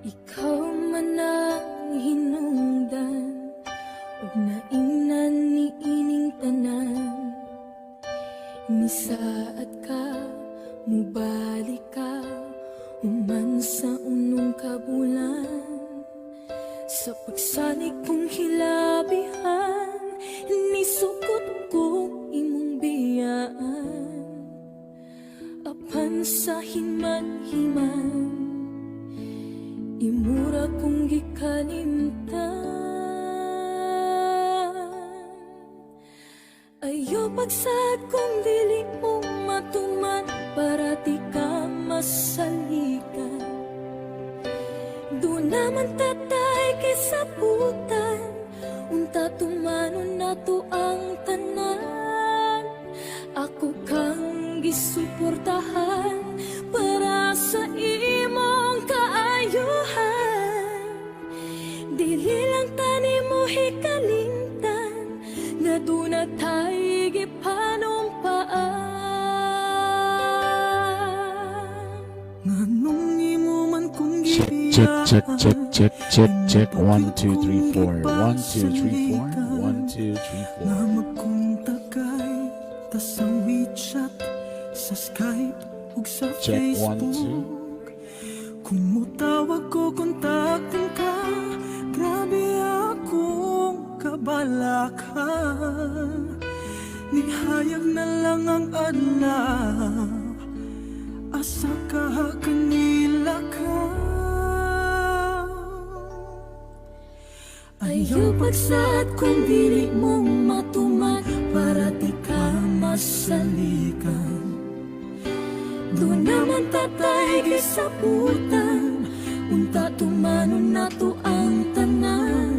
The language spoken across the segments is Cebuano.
Ikaw man ang hinungdan ug naingnan ni ining tanan. Nisaad ka, mubalik ka human sa unong ka bulan. Sa pagsalig kong hilabihan, nisukot ko imong biyaan. Apan sa himan-himan, imura kong gikalimtan. Ayaw pagsaad kung dili mo matuman para di ka masaligan. Doon naman tatay kisabutan, unta tumanon nato ang tanan. Ako kang gisuportahan para sa imong kaayuhan. Dili lang tani mo hikalimtan nga duna tay gipanumpaan. Nganong imo man kong Check, check, check, check, check, check. One, two, three, four. One, two, three, four. One, two, three, Nga four. magkontak kay ta sa WeChat, sa Skype ug sa Check, one, two. Facebook. Kung mutawag ko, kontaktin ka. Grabe akong kabalaka. Nihayag na lang ang adlaw. Asa ka kanila ka. Ayaw pagsaad kung dili mo matuman para di ka masaligan. Doon naman tatay gisabutan, unta tumanon nato ang tanan.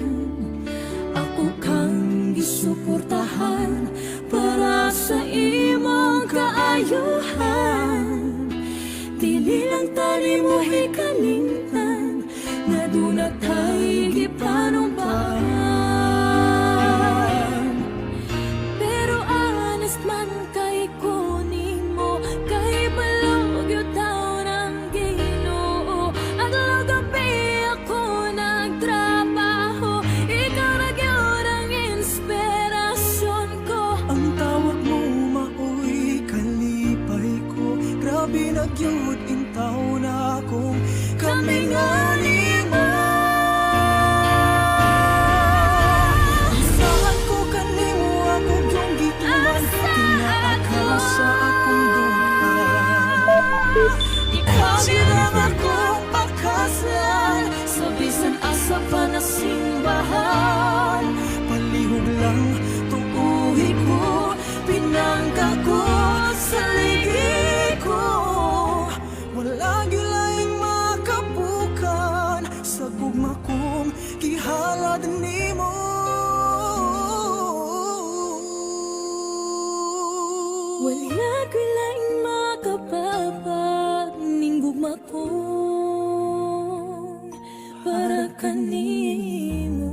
Ako kang gisuportahan para sa imong kaayuhan. Dili lang tani mo hikalimtan nga duna tay gipanumpaan. Pero honest man kay ko nimo, kay balog gyud taon ang Ginoo. Adlaw gabi ako nagtrabaho, ikaw ra gyud ang inspirasyon ko. Ang tawag mo maoy kalipay ko. Grabe na gyud intaw na akong kami nga nimo. Saan ko kanimo ako yung gituman, tinaa ka sa akong dughan. Ikaw gyud ang akong pakaslan sa bisan asa pa na simbahan. Palihog lang tuuhi ko, pinangka ko sa ligi ko. Wala gilaing makapukan sa gugma kong gihalad nimo. Wala ko'y laing makapapag ning gugma kong para kanimo.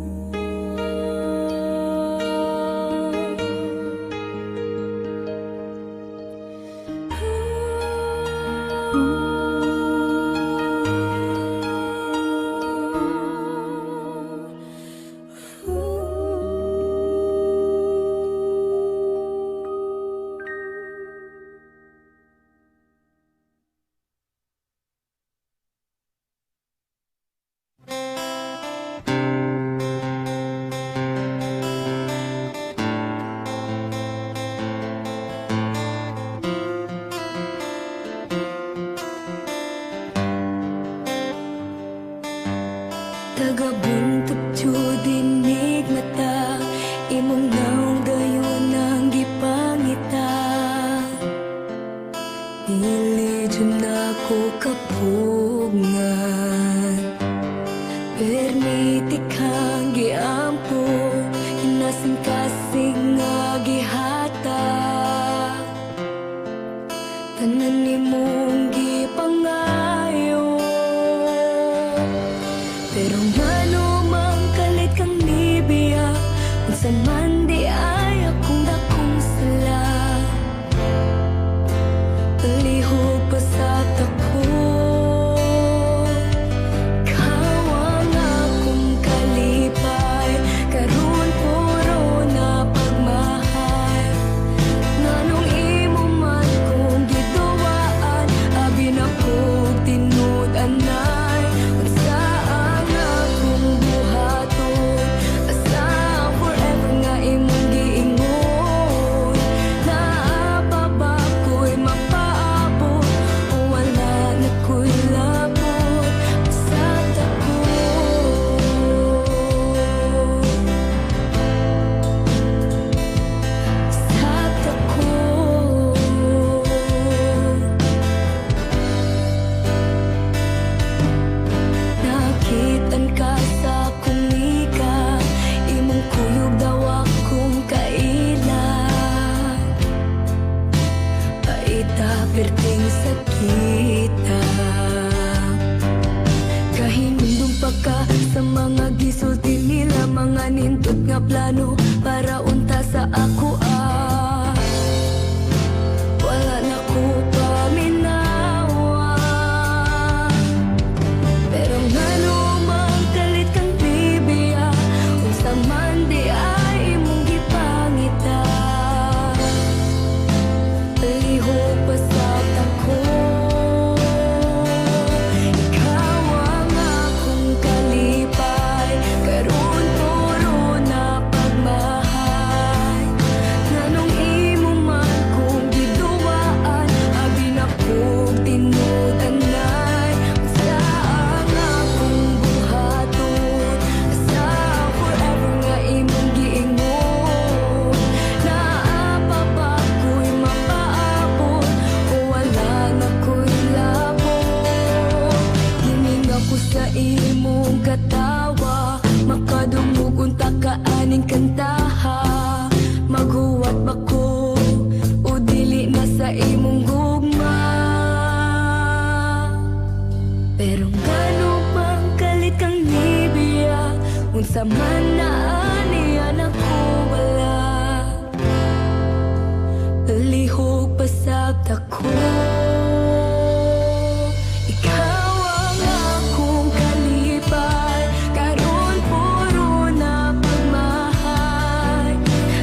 Tagabuntot jud inig mata, imong naong dayon ang gipangita. Dili jud nako kapugngan. Permiti kang giampo, hinasing-kasing nga gihatag. Tanan nimong gipangayo. Pero ngano man Nindot nga plano para unta sa ako ah. Wala na ko paminawa. Pero ngano man kalit kang bibiya, unsa man di ay imong gipangita. Lihok pa sa tako. Ikaw ang akong kalipay, karon puro na pagmahay. Nganong imo man kong giduwaan, abi na kog tinud-anay. Unsa ang akong buhaton, asa forever nga imong giingon? Naa pa ba ko'y mapaabot o wala na ko'y labot? Gimingaw ko sa imong katawa, makadungog unta ka aning kantaha. Maghuwat ba ko o dili na sa imong gugma? Pero ngano man kalit kang nibiya, unsa man na aniya nako wala. Lihok pasabta ko. Ikaw ang akong kalipay, karon puro na pagmahay.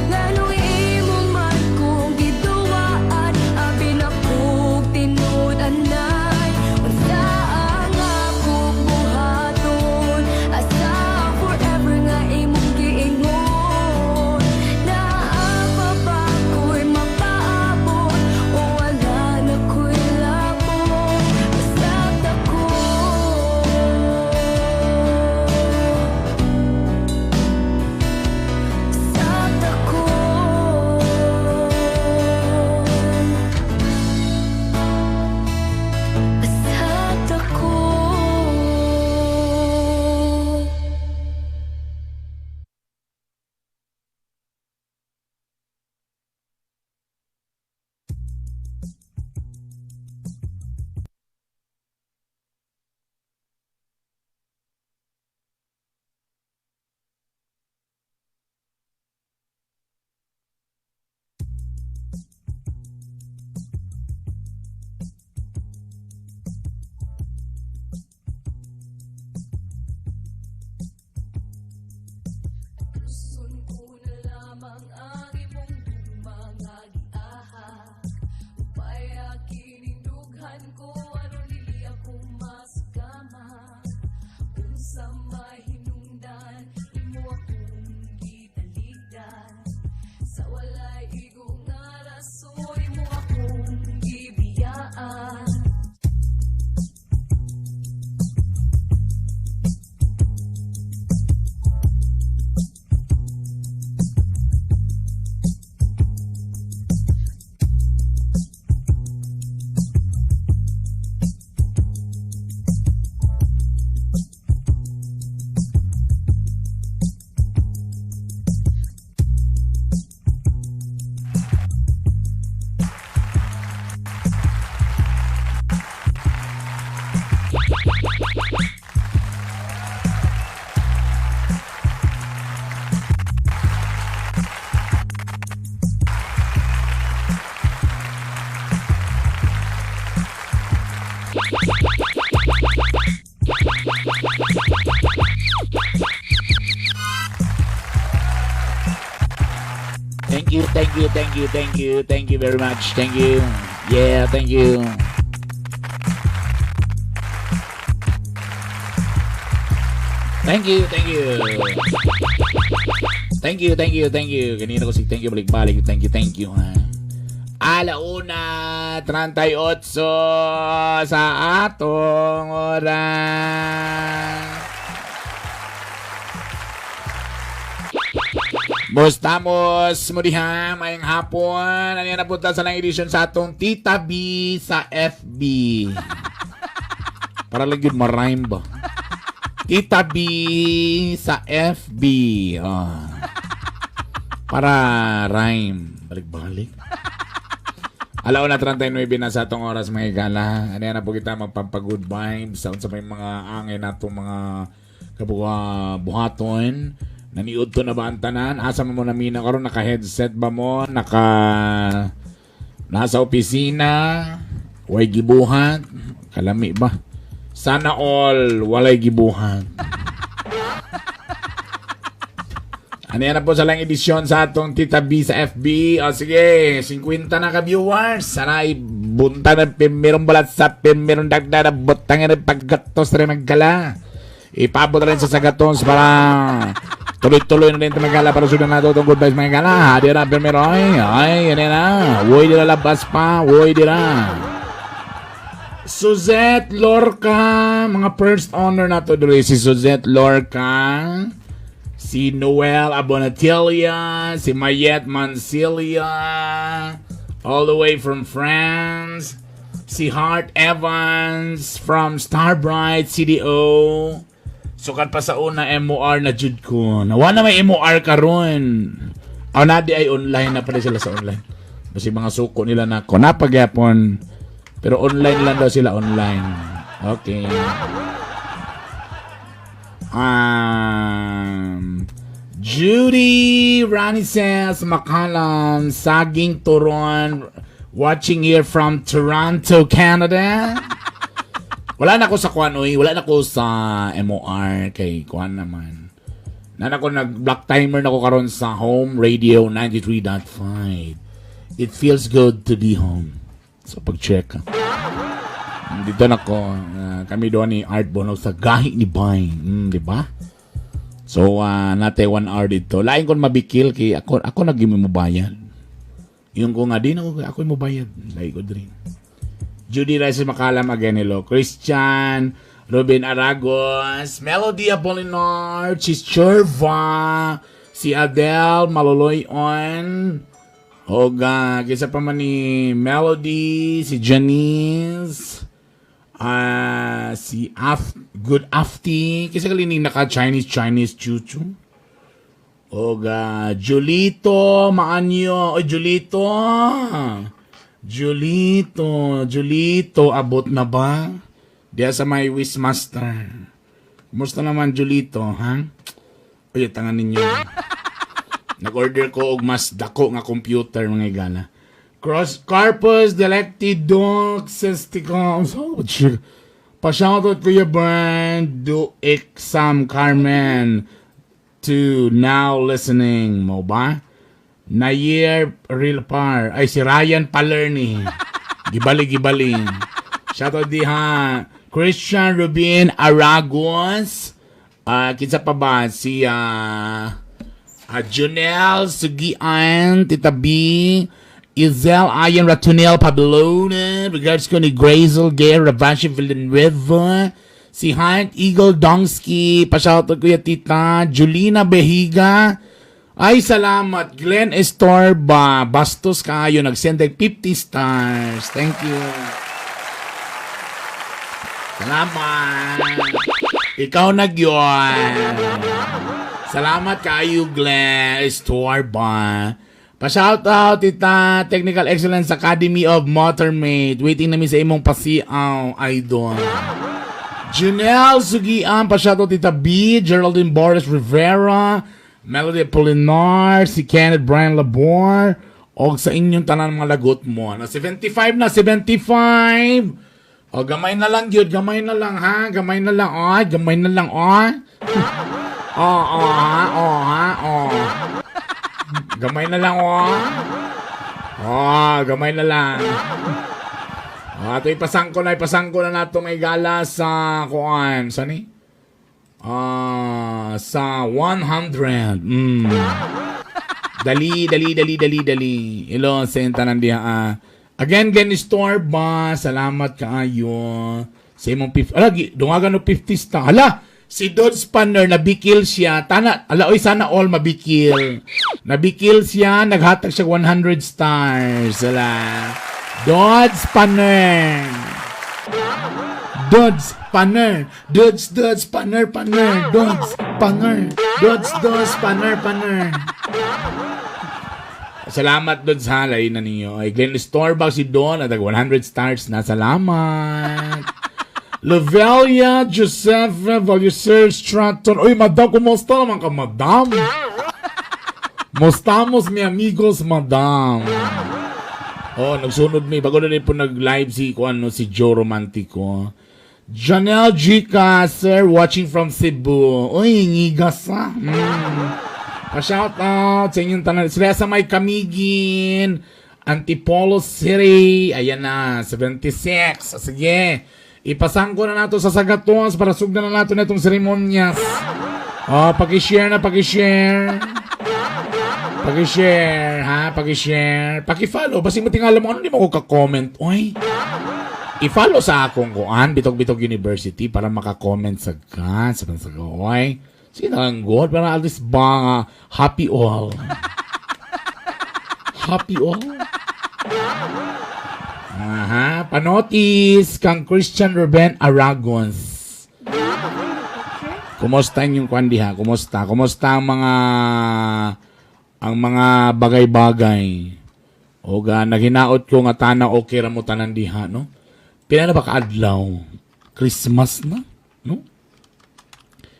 Nganong imo man kong giduwaan, abi na kog tinud-anay. Unsa ang akong buhaton, asa forever nga imong giingon? Naa pa ba ko'y mapaabot o wala na ko'y labot? Pasabta ko. Pasabta ko. Pasabta ko. Gusto ko na lamang ang imong gugma nga giahak. Upaya kining dughan ko aron dili ako masugama. Unsa mahinungdan imo akong gitaligdan. Sa walay igo nga rason imo akong gibiyaan. Thank you, thank you, thank you, thank you, thank you very much. Thank you. Yeah, thank you. Thank you, thank you. Thank you, thank you, thank you. Kanina ko si thank you balik-balik. Thank you, thank you. Ha? 1:38 sa atong oras. Bustamos mo diha, mayang hapon. Ano yan napunta sa lang edisyon sa atong Tita B sa FB. Para lang yun ma-rhyme ba? Tita B sa FB. Oh. Para rhyme. Balik-balik. 1:39 na sa atong oras, mga igala. Ano yan na po kita magpampa-good vibes. Sa may mga angin natong mga kabuha buhaton. Naniudto na ba ang tanan? Asa mo mo namina karon? Naka-headset ba mo? Nasa opisina? Way gibuhat? Kalami ba? Sana all walay gibuhat. Ano yan na po sa lang edisyon sa atong Tita B sa FB. O sige, 50 na ka viewers. Sana ibunta na pimirong balat sa pimirong dagdag na butang na paggatos rin magkala. Ipabot na rin sa sagatos para tuloy-tuloy na rin ito magkala para sundan na ito itong good vibes mga gala. Hadi na, pirmiro. Ay, ay, yan na. Uy, di na labas pa. Uy, di na. Suzette Lorca, mga first honor na to diri si Suzette Lorca, si Noel Abonatilia, si Mayet Mancilia, all the way from France, si Hart Evans from Starbright CDO. Sukat pa sa una MOR na jud ko. Nawa na may MOR karon. Aw na di ay online na pala sila sa online. Kasi mga suko nila na ko napagyapon. Pero online lang daw sila online. Okay. Judy Rani says, Makalam, Saging Turon, watching here from Toronto, Canada. Wala na ko sa kuan oy, wala na ko sa MOR kay kuan naman. Na ko nag black timer na ko karon sa Home Radio 93.5. It feels good to be home. So pag-check. Dito na ko, kami doon ni Art Bono sa gahi ni Bay. Di ba? So, nate 1 hour dito. Lain kon mabikil kay ako nagimi mo bayad. Yung ko nga din ako mo bayad. Lain ko din. Judy Rice Makalam again, hello. Christian, Ruben Aragos, Melody Apolinar, Chis Churva, si Adele Maloloy-on, Oga, kisa pa man ni Melody, si Janice, si Af Good Afty, kisa kalining naka Chinese Chinese chuchu. Oga, Julito, maanyo, oy Julito. Julito, Julito, abot na ba? Diya sa may Wishmaster. Kumusta naman, Julito, ha? Uy, tangan ninyo. Nag-order ko og mas dako nga computer mga igala. Cross Carpus Delecti Dux Sesticum. So, pa-shoutout Kuya Bern, do Exam Carmen to now listening mo ba? Nayer Rilpar. Ay, si Ryan Palerni. Gibali, gibali. Shoutout diha. Christian Rubin Aragos. Kinsa pa ba? Si Junel Sugian, Tita B, Izel Ayan Ratunel Pablona, regards ko ni Grazel Gay Ravashi Villanueva, si Hunt Eagle Dongski, pa-shoutout Kuya Tita, Julina Behiga, ay salamat, Glenn Estorba, bastos kayo, nag-send og 50 stars. Thank you. Salamat. Ikaw na gyud. Salamat kayo, Glenn Estorba. Pa-shoutout, Tita, Technical Excellence Academy of Motormate. Waiting namin sa imong pasiaw, idol. Janelle Sugian, pa-shoutout Tita B, Geraldine Boris Rivera, Melody Polinar, si Kenneth Brian Labor, og sa inyong tanan mga lagot mo. Na 75 na, 75! O, gamay na lang yun, gamay na lang ha, gamay na lang, ay, gamay na lang, ay. Oh, ha, oh, ha, oh. Gamay na lang, oh. Oh, gamay na lang. Oh, ito ipasangko na nato may gala sa kuan, sa ni? Sa 100. Dali, dali, dali, dali, dali. Ilo, sa tanan diha. Again, Glenn Store ba? Salamat kaayo. Sa imong 50, ala, dungagan no 50 star. Hala, si Dodge Spanner, nabikil siya. Tana, ala, oy, sana all mabikil. Nabikil siya, naghatag siya 100 stars. Ala. Dodge Spanner. Dodge Panner. Dodge, Dodge, Panner, Panner. Dodge, Panner. Dodge, Dodge, Panner, Panner. Salamat doon sa halay na ninyo. Ay, Glenn Starbucks si Don at 100 stars na. Salamat. Lovelia Josefa Valuser Stratton. Uy, madam, kumusta naman ka, madam? Mostamos mi amigos, madam. Oh, nagsunod mi. Bago na rin po nag-live si, kung ano, si Joe Romantico. Janelle G. Sir, watching from Cebu. Uy, ngigas ah. Pa-shout out sa inyong tanan. Sila sa may Camiguin, Antipolo City. Ayan na, 76. Sige. Ipasangko na nato sa Sagatos para sugdan na nato na itong seremonyas. Oh, paki-share na, paki-share. Paki-share, ha? Paki-share. Paki-follow. Basta matingala mo, ano di mo ko ka-comment? Oy. I-follow sa akong kuan, Bitog Bitog University, para maka-comment sa ka, sa sa oy. Sige na lang, God, para at least ba, happy all. Happy all. Aha, panotis kang Christian Ruben Aragons. Kumusta inyong kuan diha? Kumusta? Kumusta ang mga bagay-bagay? O ga naghinaot ko nga tana okay ra mo tanan diha, no? Pila na ba kaadlaw? Christmas na, no?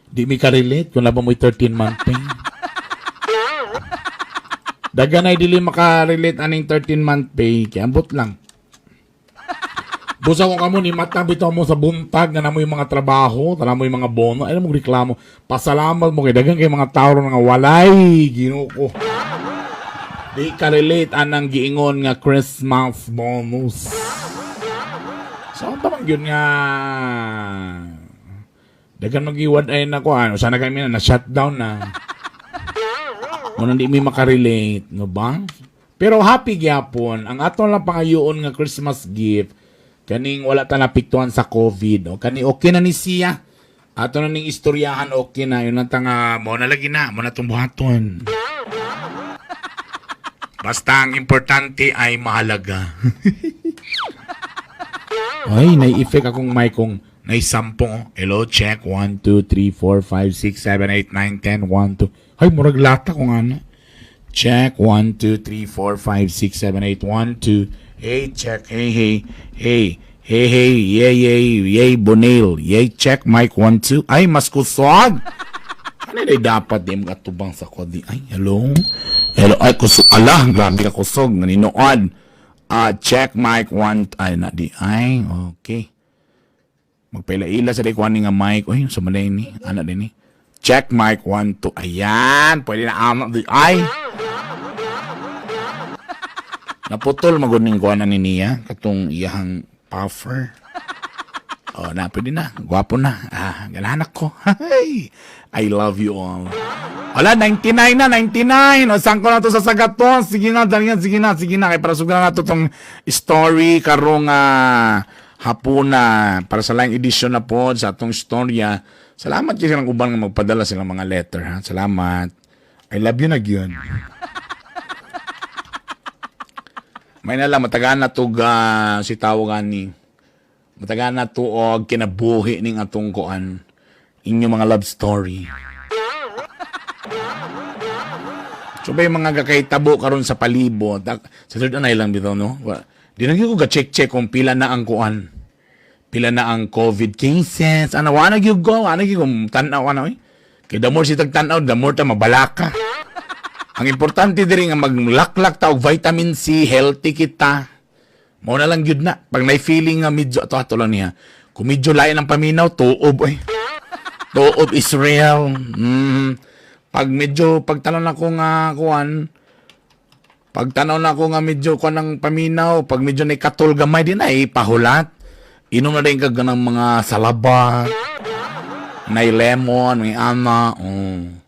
Di mi ka-relate kung naa ba mo'y 13 month pay. Dagan ay dili makarelate aning 13 month pay kay ambot lang. Busa kung kamo ni mata bitaw mo sa buntag nga namo yung mga trabaho, tana mo yung mga bono, ay mo reklamo. Pasalamat mo kay daghan kay mga tao ron nga walay, Ginoo ko. Di ka relate anang giingon nga Christmas bonus. So, ang tamang yun nga daghan magiwad ay na ko ano, sana kami na na-shutdown na. Muna di mi makarelate, no ba? Pero happy gyapon. Ang ato lang pangayoon nga Christmas gift kaning wala ta napiktuhan sa COVID, no? Kani okay na ni siya. Ato na ning istoryahan, okay na yun ang tanga mo na lagi na mo na tong buhaton. Basta ang importante ay mahalaga. Ay, nai-effect akong mic kong naisampong. Hello, check. 1, 2, 3, 4, 5, 6, 7, 8, 9, 10, 1, 2. Ay, murag lata kung ano. Check. 1, 2, 3, 4, 5, 6, 7, 8, 1, 2. Hey, check. Hey, hey. Hey. Hey, hey. Yay, yay. Yay, Bonil. Yay, check. Mic 1, 2. Ay, mas kusog. Ano na dapat di mo katubang sa kodi? Ay, hello? Hello? Ay, kusog. Ala, grabe ka kusog. Naninood. Ah, check mic 1. Ay, na di. Ay, okay. Magpaila-ila sa di nga mic. Uy, sa malay ni. Ano din ni? Check mic 1, 2. Ayan. Pwede na ama di. Ay! Naputol maguning kuha na ni niya. Katong iyahang puffer. Oh, na, pwede na. Gwapo na. Ah, ganahan ko. Hey, I love you all. Wala, 99 na, 99. O, saan ko na to sa sagaton? Sige na, dali na, sige na, sige na. Kaya para sugdan na to tong story karong hapuna para sa laing edisyon na po sa atong istorya. Salamat kasi silang uban nga magpadala silang mga letter. Ha? Salamat. I love you na gyud. May na lang, matagaan na to si tawagan ni. Matagaan na to og kinabuhi ning atong kuan. Inyong mga love story. So ba yung mga gakahitabo karon sa palibot? Sa third anay lang bitaw, no? Di na gyud ko ga-check-check kung pila na ang kuan. Pila na ang COVID cases. Ano, wala gyud ko, wala gyud kung tan-aw ano eh. Kay the more si tag tan-aw, the more ta mabalaka. Ang importante diri nga maglaklak ta og vitamin C, healthy kita. Mao na lang gyud na. Pag nay feeling nga medyo ato ato lang niya. Kung medyo lain ang paminaw, tuob eh. Tuob Israel. Pag medyo pagtanaw na ko nga kuan, pagtanaw na ko nga medyo kuan ng paminaw, pag medyo nay katol gamay din ay pahulat. Inom na din kag ng mga salabat, nay lemon, may ama, oh.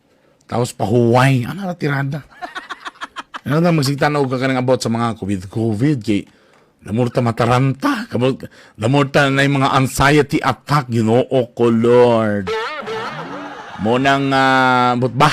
Tapos pahuway, ano na tirada. Ano na magsigtanaw ka kanang about sa mga COVID COVID kay lamur ta mataranta, lamur ta na yung mga anxiety attack, Ginoo ko Lord. Mo nang but ba?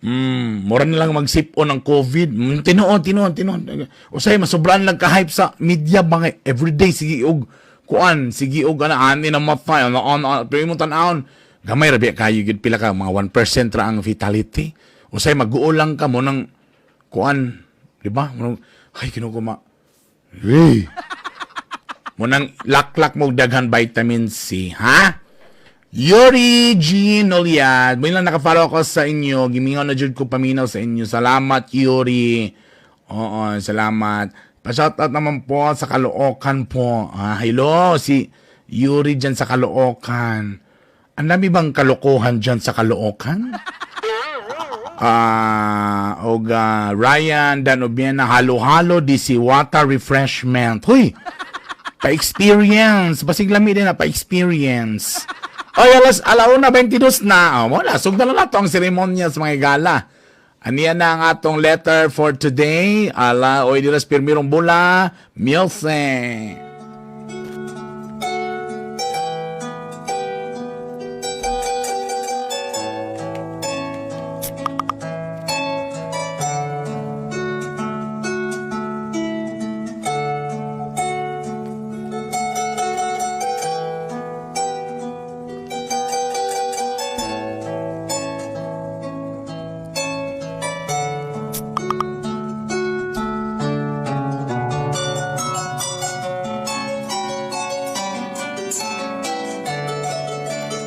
Mura na lang magsip-on ng COVID. Tinuod, tinuod, tinuod. Usay masobran lang ka-hype sa media mga everyday sige og kuan, sige og ana ani na matay, ano ano, pero imong tan-awon gamay ra biya kayo gyud pila ka mga 1% ra ang fatality. Usay mag-uol lang ka mo nang kuan, di ba? Mo ay Ginoo ko ma. Hey. Munang laklak mo daghan vitamin C, ha? Yuri G. Noliad. Muna lang nakafollow ako sa inyo. Gimingaw na jud ko paminaw sa inyo. Salamat, Yuri. Oo, salamat. Pa-shoutout naman po sa Caloocan po. Ah, hello, si Yuri dyan sa Caloocan. Ang dami bang kalokohan dyan sa Caloocan? Og Ryan Dan Obiena, halo-halo di si Wata Refreshment. Huy! Pa-experience. Basig lami din na pa-experience. Oy, alas 1:22 na. Oh, wala, sugdan na nato ang seremonya sa mga gala. Aniya na ang atong letter for today. Ala, oy, diras pirmirong bula. Music.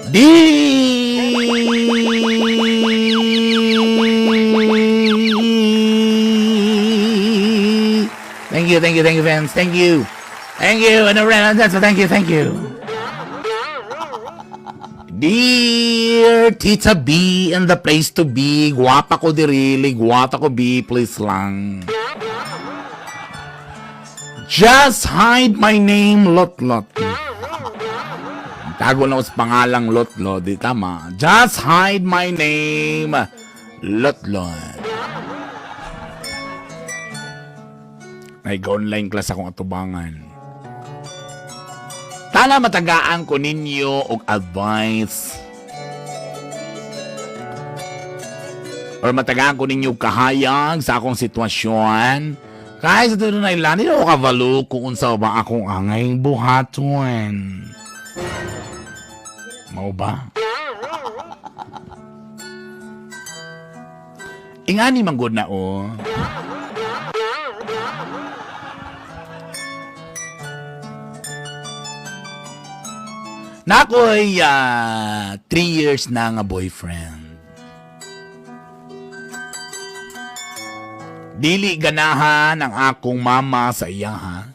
D. Thank you, thank you, thank you, fans. Thank you. Thank you. And around, thank you, thank you. Dear Tita B and the place to be, guwapa ko dirili, guwapa ko B, please lang. Just hide my name, Lot Lot. Tago na ko sa pangalang Lot Lot, di tama. Just hide my name, Lot Lot. Nag-online class akong atubangan. Tala matagaan ko ninyo og advice. Or matagaan ko ninyo kahayag sa akong sitwasyon. Kahit sa tunay lang, hindi ako kabalo kung unsa ba akong angay buhaton. Mao ba? Ingani man gud na oh. Nakoy 3 years na nga boyfriend. Dili ganahan ang akong mama sa iya ha.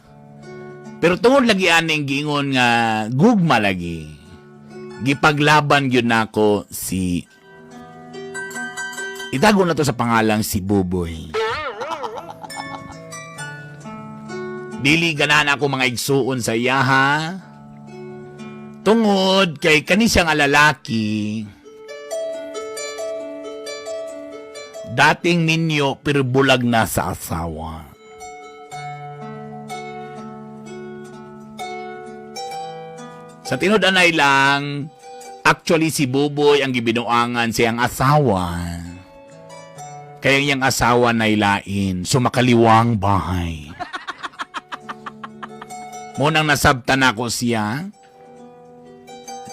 Pero tungod lagi aning giingon nga gugma lagi. Gipaglaban gyud nako si, itago na to sa pangalang si Buboy. Dili ganahan ako mga igsuon sa iya ha. Tungod kay kani siya nga lalaki, dating ninyo pero bulag na sa asawa. Sa tinud-anay lang, actually si Buboy ang gibinuangan siyang asawa. Kaya iyang asawa nailain, sumakaliwang bahay. Munang nasabtan ako siya.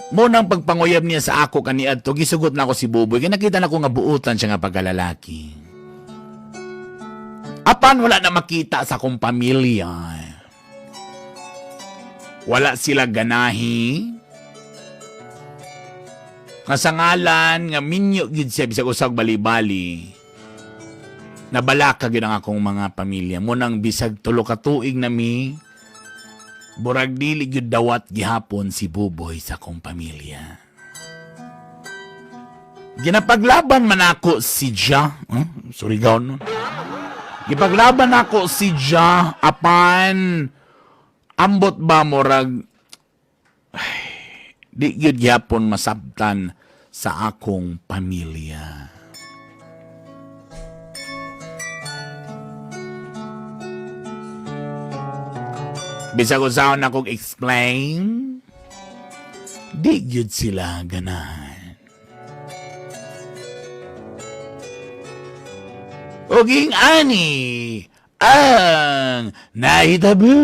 Munang pagpanguyab niya sa ako kaniadto, gisugot na ako si Buboy. Kaya nakita na ko nga buutan siya nga pagkalalaki. Apan wala na makita sa akong pamilya. Wala sila ganahi. Nga sa ngalan, nga minyo gid siya bisag usag bali-bali. Nabalaka gid ang akong mga pamilya. Munang bisag tulo ka tuig na mi, burag dili gyud dawat gihapon si Buboy sa akong pamilya. Ginapaglaban man ako si Ja. Huh? Surigaw nun. Gipaglaban ako si Ja apan ambot ba murag ay, di gyud gihapon masabtan sa akong pamilya. Bisag usaon akong explain, di gyud sila ganahan. Uging ani ang nahitabo.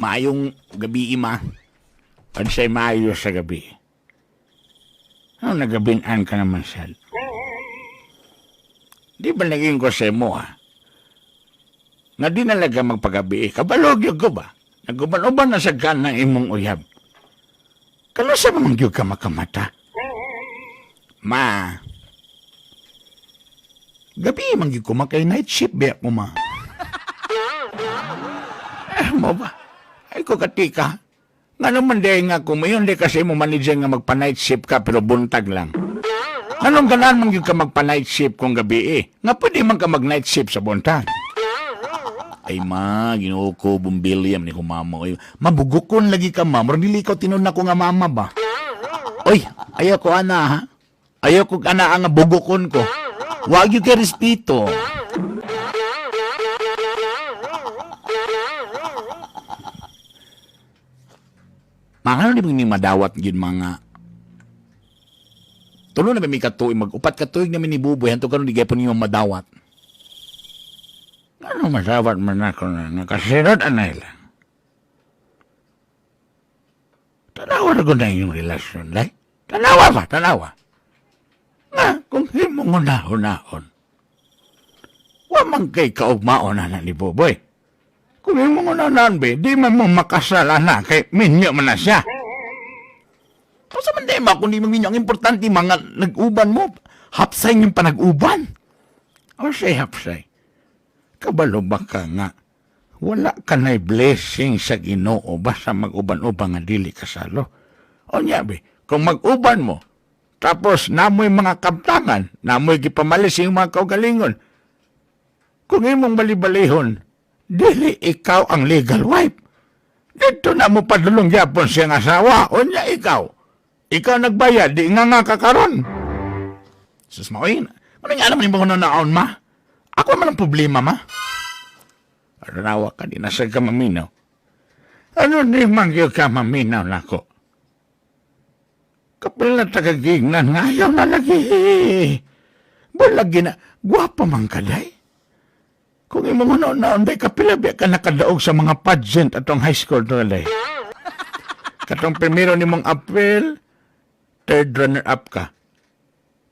Maayong gabi, ma. Unsay maayo sa gabi? Ano nagabinan ka naman, Sal? Di ba naging ko sa imo, ha? Nga di nalaga magpagabi, eh. Kabalog yun ko ba? Naguban-uban na sa gan ng imong uyab. Kano sa mga gyud ka makamata? Ma, gabi man gyud ko makay night shift ba ko, ma. Eh, mo ba? Ay ko katika. Nga naman di nga kung mayon di kasi mo manager nga magpa-night shift ka pero buntag lang. Anong ganaan man gyud ka magpa-night shift kung gabi eh? Nga pwede man ka mag-night shift sa buntag. Ay ma, Ginoo ko, bumbilya man ni ko mama. Oy, mabugukon lagi ka ma. Murag dili ikaw tinuod nako nga mama ba? Oy, ayaw ko ana ha. Ayaw ko ana ang bugukon ko. Wag gyud kay respeto. Mga ano di ba ni madawat yun mga tulo na ba may katuig, mag-upat katuig namin ni Buboy, hantog karon di gyapon ninyo madawat. Ano madawat man ako na nakasinod anay lang. Tanawa na ko na inyong relasyon, lay. Tanawa ba? Tanawa. Nga, kung himong unahon-ahon, wa man kay kaugmaon na ni Buboy. Kung himong unahon, be, di man mo makasal na kay minyo man na siya. Kung sa man di ba, kung di man minyo, ang importante, mga nag-uban mo, hapsay yung panag-uban. O siya hapsay. Kabalo ba ka nga, wala ka na'y blessing sa Ginoo basta mag-uban-uban nga dili kasalo. O niya be, kung mag-uban mo, tapos namoy mga kaptangan, namoy gipamalis yung mga kaugalingon, kung imong balibalihon, dili ikaw ang legal wife. Dito na mo padulong gyapon siyang asawa, o niya ikaw. Ikaw nagbayad, di nga nga kakaron. Sus maoy, ano nga naman yung naon, ma? Ako man ang problema, ma. Aranawa ka, di nasa ka maminaw. Ano di man gyud ka maminaw nako? Kapil na tagagignan nga, ayaw na lagi. Balagi na, gwapa man ka, day. Kung imong ano naon, day, kapila biya ka nakadaog sa mga pageant atong high school to, day. Katong primero ni mong April, third runner-up ka.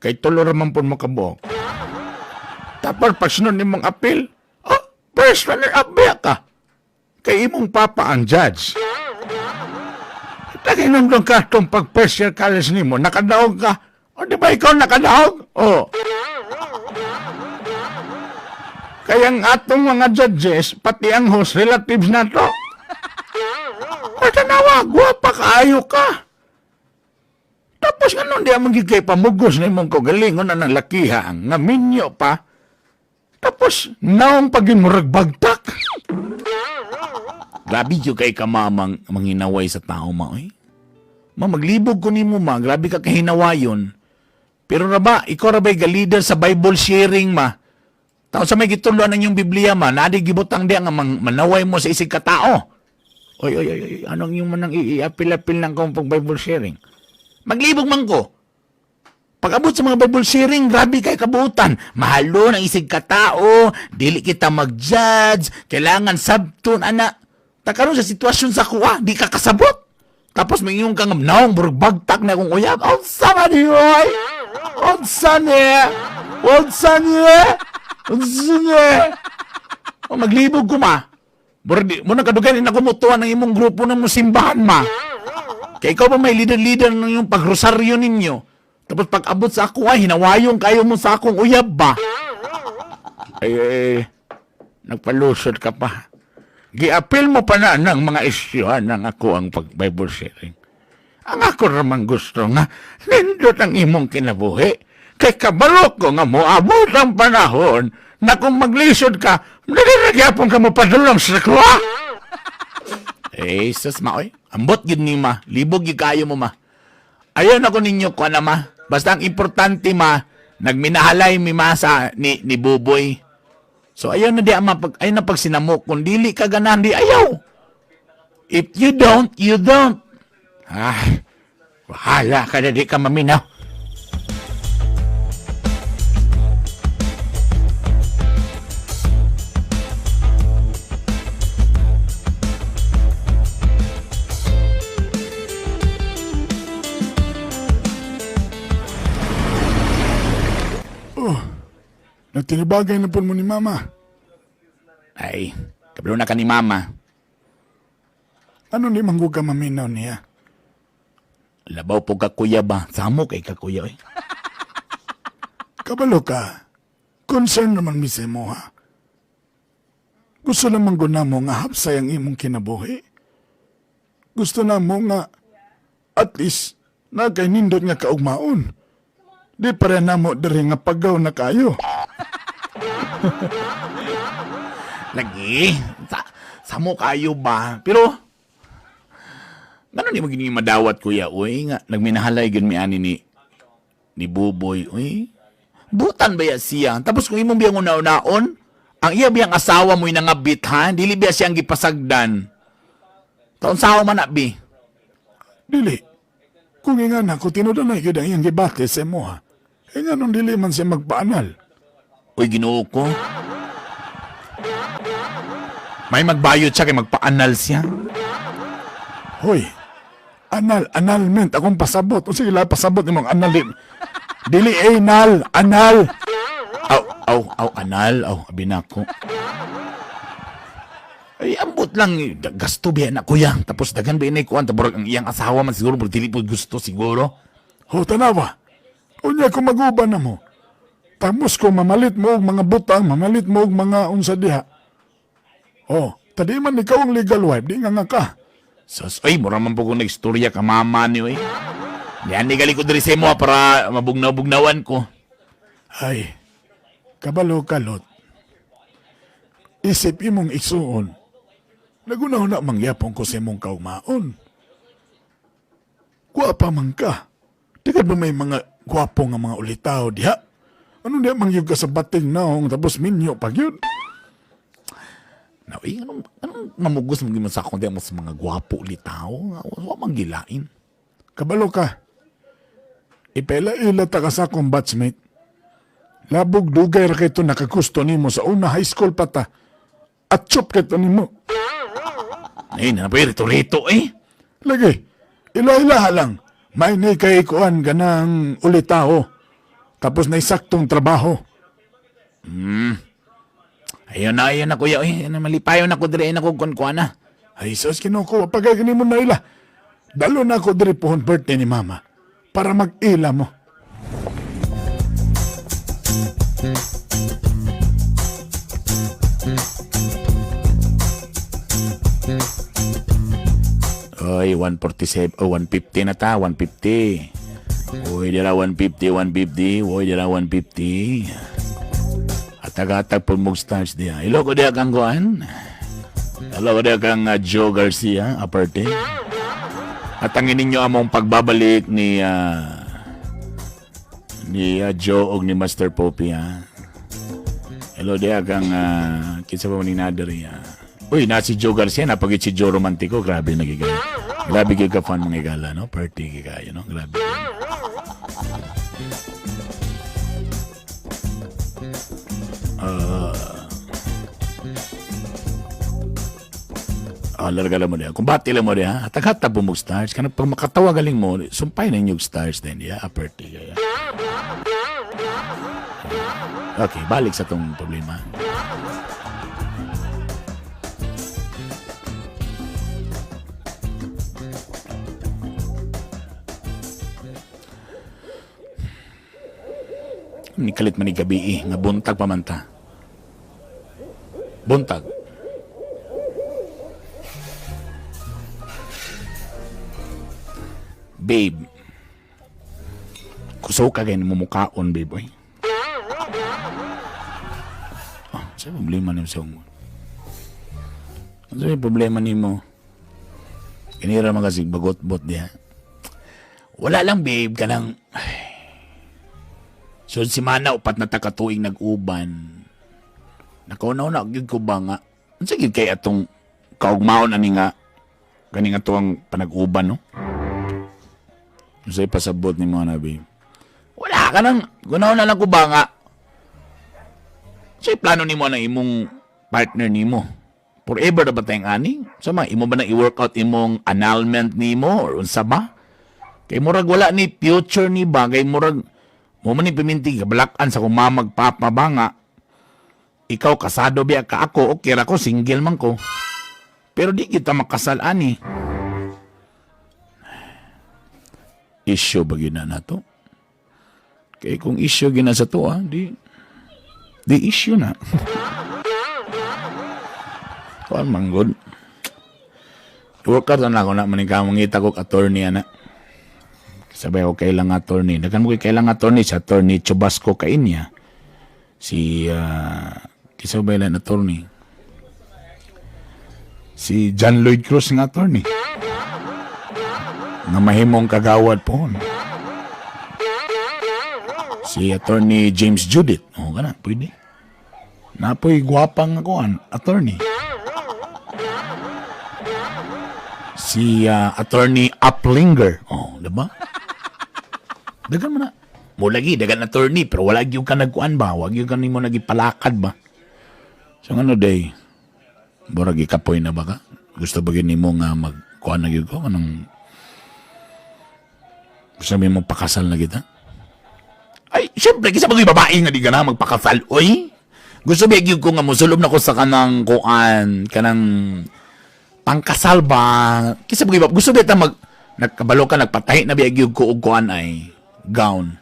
Kay tulo ra man pud mo kabuok. Tapos pagsunod ni mong appeal, oh, first runner-up biya ka. Kay imong papa ang judge. Taginom ka itong pag first year college nimo, nakadaog ka. O di ba ikaw nakadaog? O. Kaya ang atong mga judges, pati ang host, relatives na to. O tanawa, gwapa kaayo ka. Tapos ano, di among kay pamugos na imong kagalingon na ng lakiha, nga minyo pa. Tapos, naong pagin murag bagtak. Grabe jud kay ka mamang manghinaway sa tao ma oy. Ma maglibog ko nimo ma, grabe ka kahinawayon. Pero ra ba, ikaw ra ba'y ga-leader sa Bible sharing ma? Tao sa may gituluan ang inyong Biblia ma, naadi gibutang di ang manaway mo sa isig katao. Oy, oy, oy, oy, anong yung manang i-apil-apil lang kong pag Bible sharing? Maglibog man ko. Pag-abot sa mga Bible sharing, grabe kay kabutan. Mahalo ng isig katao, dili kita mag-judge, kailangan sabton, ana. Takaroon sa sitwasyon sa kuha, di ka kasabot. Tapos may iyong kang naong burg bagtak na akong uyab. Unsa man oy? Unsa ni? Unsa ni? Unsa ni? O, maglibog ko ma. Burg di, mo na kadugan na kumutuan ng imong grupo ng musimbahan ma. Kaya ikaw pa may leader-leader ng iyong pagrosaryo ninyo. Tapos pag abot sa ako ay hinawayong kayo mo sa akong uyab ba? Ay, ay, nagpalusot ka pa. Giapil mo pa na ng mga isyuhan ng ako ang pag-Bible sharing. Ang ako ramang gusto nga, nindot ang imong kinabuhi. Kay kabalo ko nga moabot ang panahon na kung maglisod ka, nagiragyapon ka mo padulong sa kuha. Eh, sus ma, oy. Ambot gid ni ma. Libog gid kayo mo ma. Ayaw na ko ninyo ko na ma. Basta ang importante ma, nagminahalay mi ma sa ni Buboy. So ayaw na di ama pag ayaw na pag sinamok kung dili ka ganahan di ayaw. If you don't, you don't. Ah, bahala ka na di ka maminaw. Oh, nagtinibagay na po mo ni mama. Ay, kabalo na ka ni mama. Ano ni manggug ka maminaw niya? Labaw po ka kuya ba? Samo kay ka kuya eh. Kabalo ka. Concern naman mi sa imo ha. Gusto naman ko na mo nga hapsay ang imong kinabuhi. Gusto na mo nga at least na kay nindot nga kaugmaon. Di pare na mo diri nga pagaw na kayo. Lagi, samo kayo ba? Pero, ngano di mo gini madawat kuya? Uy, nga, nagminahalay gyud mi ani ni Buboy. Uy, butan ba ya siya? Tapos kung imong biyang una-unaon, ang iya biyang asawa mo'y nangabit ha? Dili biya siyang gipasagdan. Taon sawa man na bi. Dili. Kung nga na ko tinudanay gyud ang iyang gibati sa imo ha. E nga nung dili man siya magpaanal. Uy, Ginoo ko. May magbayot siya kay magpaanal siya. Hoy, anal, analment, akong pasabot. O sige, la, pasabot nimong anal. Dili anal, anal. Aw, aw, aw, anal, aw, abi na ako. Ay, ambot lang, eh, gasto biya na kuya. Tapos dagan biya na ikuan, taburag ang iyang asawa man siguro, pero dili po gusto siguro. Ho, tanawa. Unya kung maguban na mo. Tapos ko mamalit mo og mga butang, mamalit mo og mga unsa diha. Oh, tadi man ikaw ang legal wife, di nga nga ka. Sus, ay, mura man po kung nagstorya ka mama niyo eh. Yan, ni gali ko diri sa imo ah, para mabugnaw-bugnawan ko. Ay, kabalo kalot. Isip imong igsuon. Nagunaw na mangyapon ko sa imong kaugmaon. Gwapa man ka. Di ka ba may mga gwapo nga mga ulitaw diha? Ano diha mangyug ka sa bating naong tapos minyo pag yun? Na, ay, anong mamugos mo sa akong mo sa mga gwapo litaw? Wa man gilain. Kabalo ka. Ipaila-ila ta ka sa akong batchmate. Labog dugay ra kay to nakagusto nimo sa una high school pa ta. At chop kay to nimo. Ay, nanapoy, rito-rito eh. Lagi, ila-ilaha lang. May ni kay kuan ganang ulitao. Tapos na saktong trabaho. Ayun na, kuya. Ay, ayun na, malipayon ako diri, ayun ako kun kuan na. Ay, sus, kinuko, pagay mo na ila. Dalo na ako diri pohon birthday ni mama. Para mag-ila mo. Oy, 147, oh, 150 na ta, 150. Uy, dira 150, 150. Uy, dira 150. Atag-atag po mong stars diya. Ilo ko diya kang kuan. Ilo ko diya kang Joe Garcia, aparte. At ang ninyo among pagbabalik ni Joe og ni Master Poppy, ha. Hello diya kang kinsa pa man ni Nadari, ha. Uy, na si Joe Garcia, napagit si Joe Romantico. Grabe nagigala. Grabe kay ka fan mga igala, no? Party kay kayo, no? Grabe. Larga lang mo diya. Kung bati lang mo diya, hatag-hatag po mo stars. Kanang pag makatawa galing mo, sumpay na inyong stars din, diya. Upper T, yeah. Okay, balik sa tong problema. Ni kalit man ni gabi eh, nga buntag pa man ta. Buntag. Babe. Kusaw ka ganyan mo mukaon, babe. Oy. Oh, sa problema nimo sa ungon? Ano yung problema nimo? Kanira man kasi bagot-bot diha. Wala lang, babe. Kanang... So, si Mana, upat na takatuig nag-uban. Nakauna-una, gyud ko ba nga? Unsa gyud kay atong kaugmaon ani nga kani nga tuang panag-uban, no? Unsay pasabot ni mga na, babe? Wala ka nang, gunaw na lang ko ba nga? Unsay plano nimo na imong partner nimo? Forever na ba tayong ani? Sa mga imo ba na i-workout imong annulment nimo or unsa ba? Kay murag wala ni future ni ba? Kay murag Mo man ni piminti kabalakan sa kong mamagpapa ba nga. Ikaw kasado biya ka ako, okay ra ko, single man ko. Pero di kita makasal ani. Issue ba gina na to? Kay kung issue gina sa to, ah, di issue na. Kuan man good. Workout na ako na maning kamangita ko attorney ana. Sabay ako kailang attorney. Dagan mo kay kailang attorney si attorney Chubasco Kainya. Si kinsa ba ilan attorney? Si John Lloyd Cruz nga attorney. Nga mahimong kagawad po. Si attorney James Judith. Oo kana, pwede. Napoy gwapang ako an attorney. Si attorney Uplinger. Oh, di ba? Dagan mo na. Mo lagi, dagan attorney, pero wala gyud ka nagkuan ba? Wag gyud ka nimo nagipalakad ba? So ano day? Burag ikapoy na ba ka? Gusto ba gyud nimo nga magkuan na gyud ko kanang gusto mo pakasal na kita? Ay, syempre, kisa pag babae nga di ka na magpakasal, oy. Gusto ba gyud ko nga mosulob na ko sa kanang kuan, kanang pangkasal ba? Kisa pag gusto ba ta mag nagkabalo ka nagpatahi na biya gyud ko og kuan ay gown.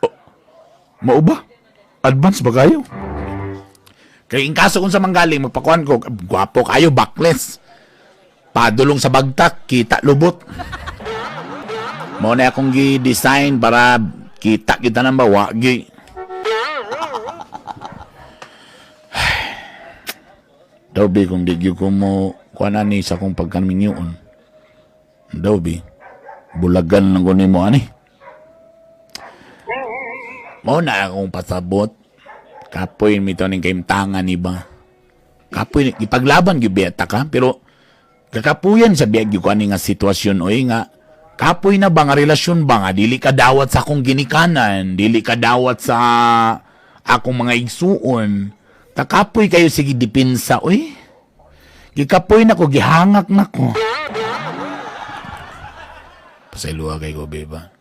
Oh, mao ba? Advance ba kayo? Kay in kaso kung sa manggaling magpakuan ko, gwapo kayo backless. Padulong sa bagtak, kita lubot. Mao na akong gi-design para kita kita nang bawa gi. Daw bi kung di gyud ko mo kuan ani sa akong pagkaminyoon. Daw bi bulagan lang ko nimo ani. Mao na akong pasabot. Kapoy mito ning kaimtangan ni ba. Kapoy ipaglaban gyud beta ka pero kakapuyan sa biyag gyud ko ani nga sitwasyon oy nga kapoy na ba nga relasyon ba nga dili ka dawat sa akong ginikanan, dili ka dawat sa akong mga igsuon. Takapoy kayo sige dipinsa oy. Gikapoy na ko, gihangak na ko. Pasayloa kay ko, babe. Ah.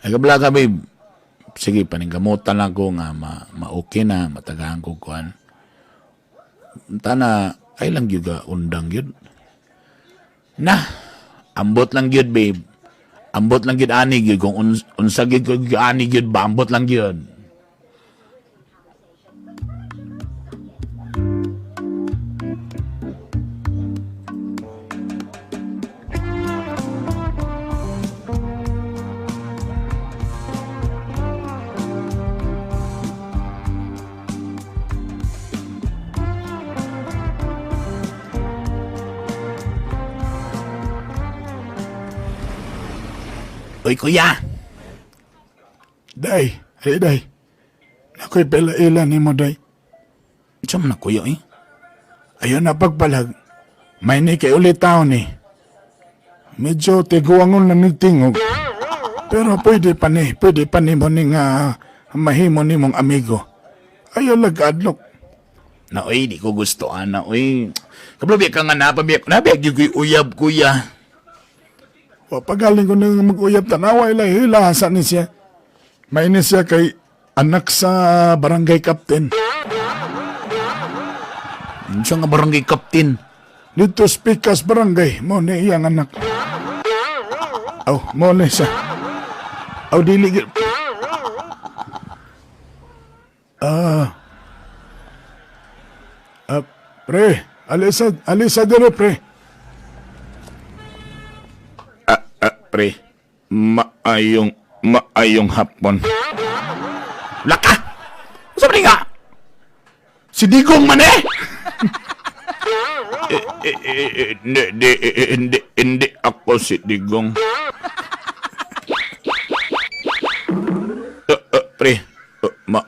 Ay, kabla ka, babe. Sige, paningkamutan lang ko nga ma-okay na, matagahan ko kuan. Tana, ay lang gyud ka, undang gyud. Na, ambot lang gyud, babe. Ambot lang gyud ani gyud kung unsa gyud ko gyud ani gyud ba, ambot lang gyud. Uy, kuya. Day, ay day. Nakoy pela-ila nimo day. Unsa man na kuya eh? Ayon na pagpalag. May ni kay ulit taon ni. Medyo tiguangon na nigtingog. Pero pwede pa ni mo ni nga mahimo ni mong amigo. Ayaw lag-adlok. Na oy, di ko gusto ana oy. Kablo biya ka nga napabiyak. Nabiyak gyud ko'y uyab kuya. Wa pagaling ko nang mag-uyab tanawa ila hila ni siya. May ni siya kay anak sa barangay captain. Unsa nga barangay captain? Dito speakers barangay mo ni iyang anak. Aw, mo ni siya. Aw dili gyud. Ah. Ah, pre, alisa alisa dire pre. Ah, pre. Maayong maayong hapon. Laka! Unsa man ni nga? Si Digong man eh! Eh, eh, eh, eh, hindi, hindi, eh, eh, hindi, hindi ako si Digong. Eh, eh, pre, eh,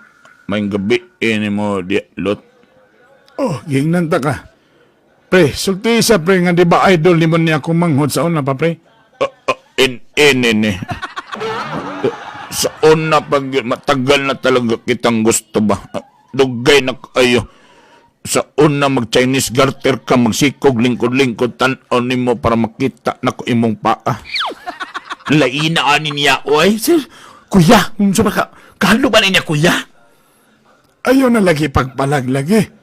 may gabi ini mo di lot. Oh, gingnan ta ka. Pre, sulti sa pre nga di ba idol nimo niya akong manghod sa una pa pre? In, in, in, eh. Sa una pag matagal na talaga kitang gusto ba? Dugay na kayo. Sa una mag Chinese garter ka magsikog lingkod-lingkod tan-aw nimo para makita na ko imong paa. Laina ani niya oy. Sir, kuya, unsa ba ka? Kahadlok ba na niya, kuya? Ayaw na lagi pagpalaglagi.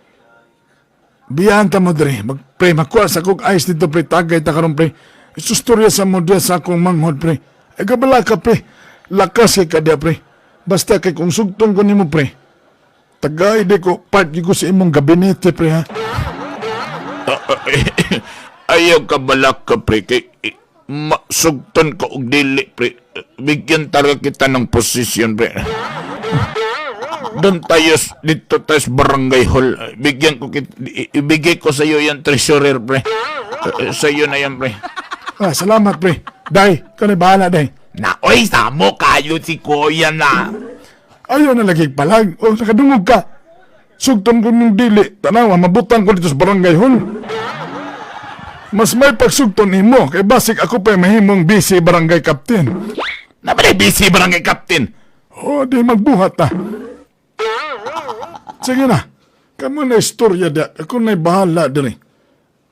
Biyaan ta mo dre. Mag, pre, makuha sa kong ice dito, pre. Tagay ta karon, pre. Susturya sa mo diya sa akong manghod, pre. Ay, kabala ka, pre. Lakas kay ka diya, pre. Basta kay kung sugtong ko nimo, pre. Tagay di ko, part gyud ko sa imong gabinete, pre, ha? Ayaw ka balak ka, pre. Kay, eh, masugton ko og dili, pre. Bigyan talaga kita ng posisyon, pre. Doon tayo, dito tayo sa barangay hall. Bigyan ko, ibigay ko sa iyo yan, treasurer, pre. Eh, sa iyo na yan, pre. Ah, salamat, pre. Day, ikaw na bahala, day. Na, oy, samo kayo si kuya na. Ayaw na lagi palag. O, nakadungog ka. Sugton ko nung dili. Tanawa, mabutang ko dito sa barangay hall. Mas may pagsugton nimo kay basig ako pa mahimong busy barangay captain. Naman ay busy barangay captain. O, di magbuhat ta. Sige na. Kamo na istorya da. Ako na'y bahala diri.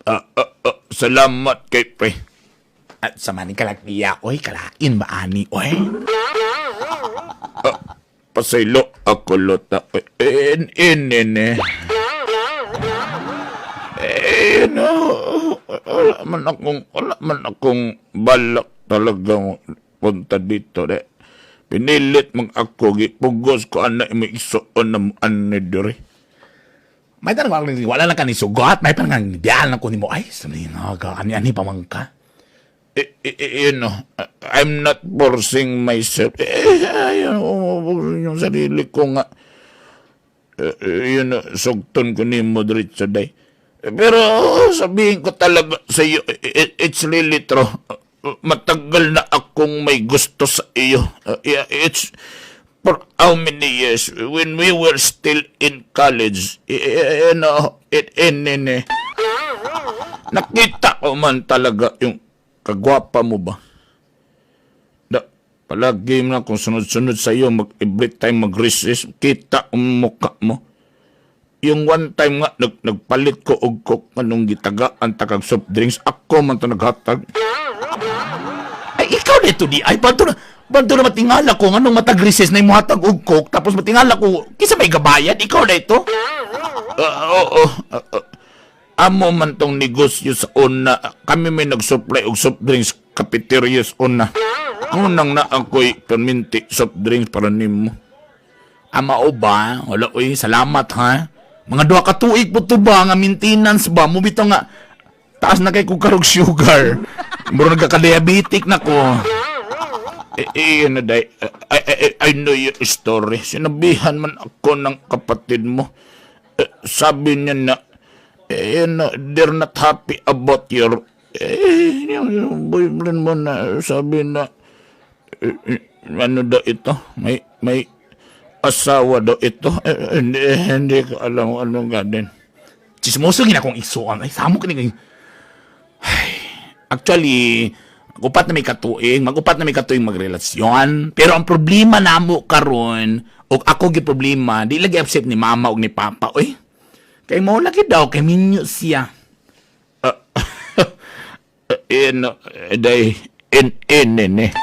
Ah, ah, ah, salamat kay pre. At sa maning kalagya, oy, kalain ba ani, oy? Ah, pasaylo ako lota. Oy, in, in, in, eh. Eh, no, wala man akong balak talagang punta dito, de. Pinilit mang ako, gipugos ko anak mo isuon na mo ani diri. May tanong wala, wala lang ka ni sugot, may parang biyaan lang ko ni mo. Ay, sabi nga, ani-ani pa man ka. Eh, eh, eh, I'm not forcing myself. Eh, ayun, yung sarili ko nga. Eh, eh, sugton ko ni mo diretso day. Eh, pero sabihin ko talaga sa iyo, eh, it's really true. Matagal na akong may gusto sa iyo. Yeah, it's for how many years when we were still in college. Eh, eh, it, in, in, eh. Nakita ko man talaga yung kagwapa mo ba? Da, palagi na kung sunod-sunod sa iyo, mag, every time mag-recess, kita ang mukha mo. Yung one time nga, nagpalit ko og coke anong gitagaan takag soft drinks, ako man to naghatag. Ay, ikaw nito di. Ay, banto na matingala ko nganong matag-recess na imuhatag og coke, tapos matingala ko, kisa may gabayad, ikaw na ito? Ah, oo. Ah, ah. Amo man tong negosyo sa una. Kami may nag-supply og soft drinks cafeteria sa una. Unang na ako'y perminti soft drinks para nimo. Ama o ba? Wala, oy, salamat ha. Mga 2 ka tuig po to ba nga maintenance ba? Mo bitaw nga taas na kay kog karog sugar. Muro nagkaka-diabetic na ko. Eh, eh, yun na day. I know your story. Sinabihan man ako ng kapatid mo. Eh, sabi niya na, eh, yun na, they're not happy about your, eh, yung boyfriend mo na, sabi na, eh, eh, ano daw ito? May asawa daw ito. Eh, hindi, hindi ko alam kung anong gawin. Chismoso gina akong isuan. Ay, samo kini. Ay, actually, mag-upat na may katuig magrelasyon. Pero ang problema namo karon, og ako gi problema, di lagi upset ni mama og ni papa, oy. Kay mo lagi daw kay minyo siya. Ah, in, day, in, eh.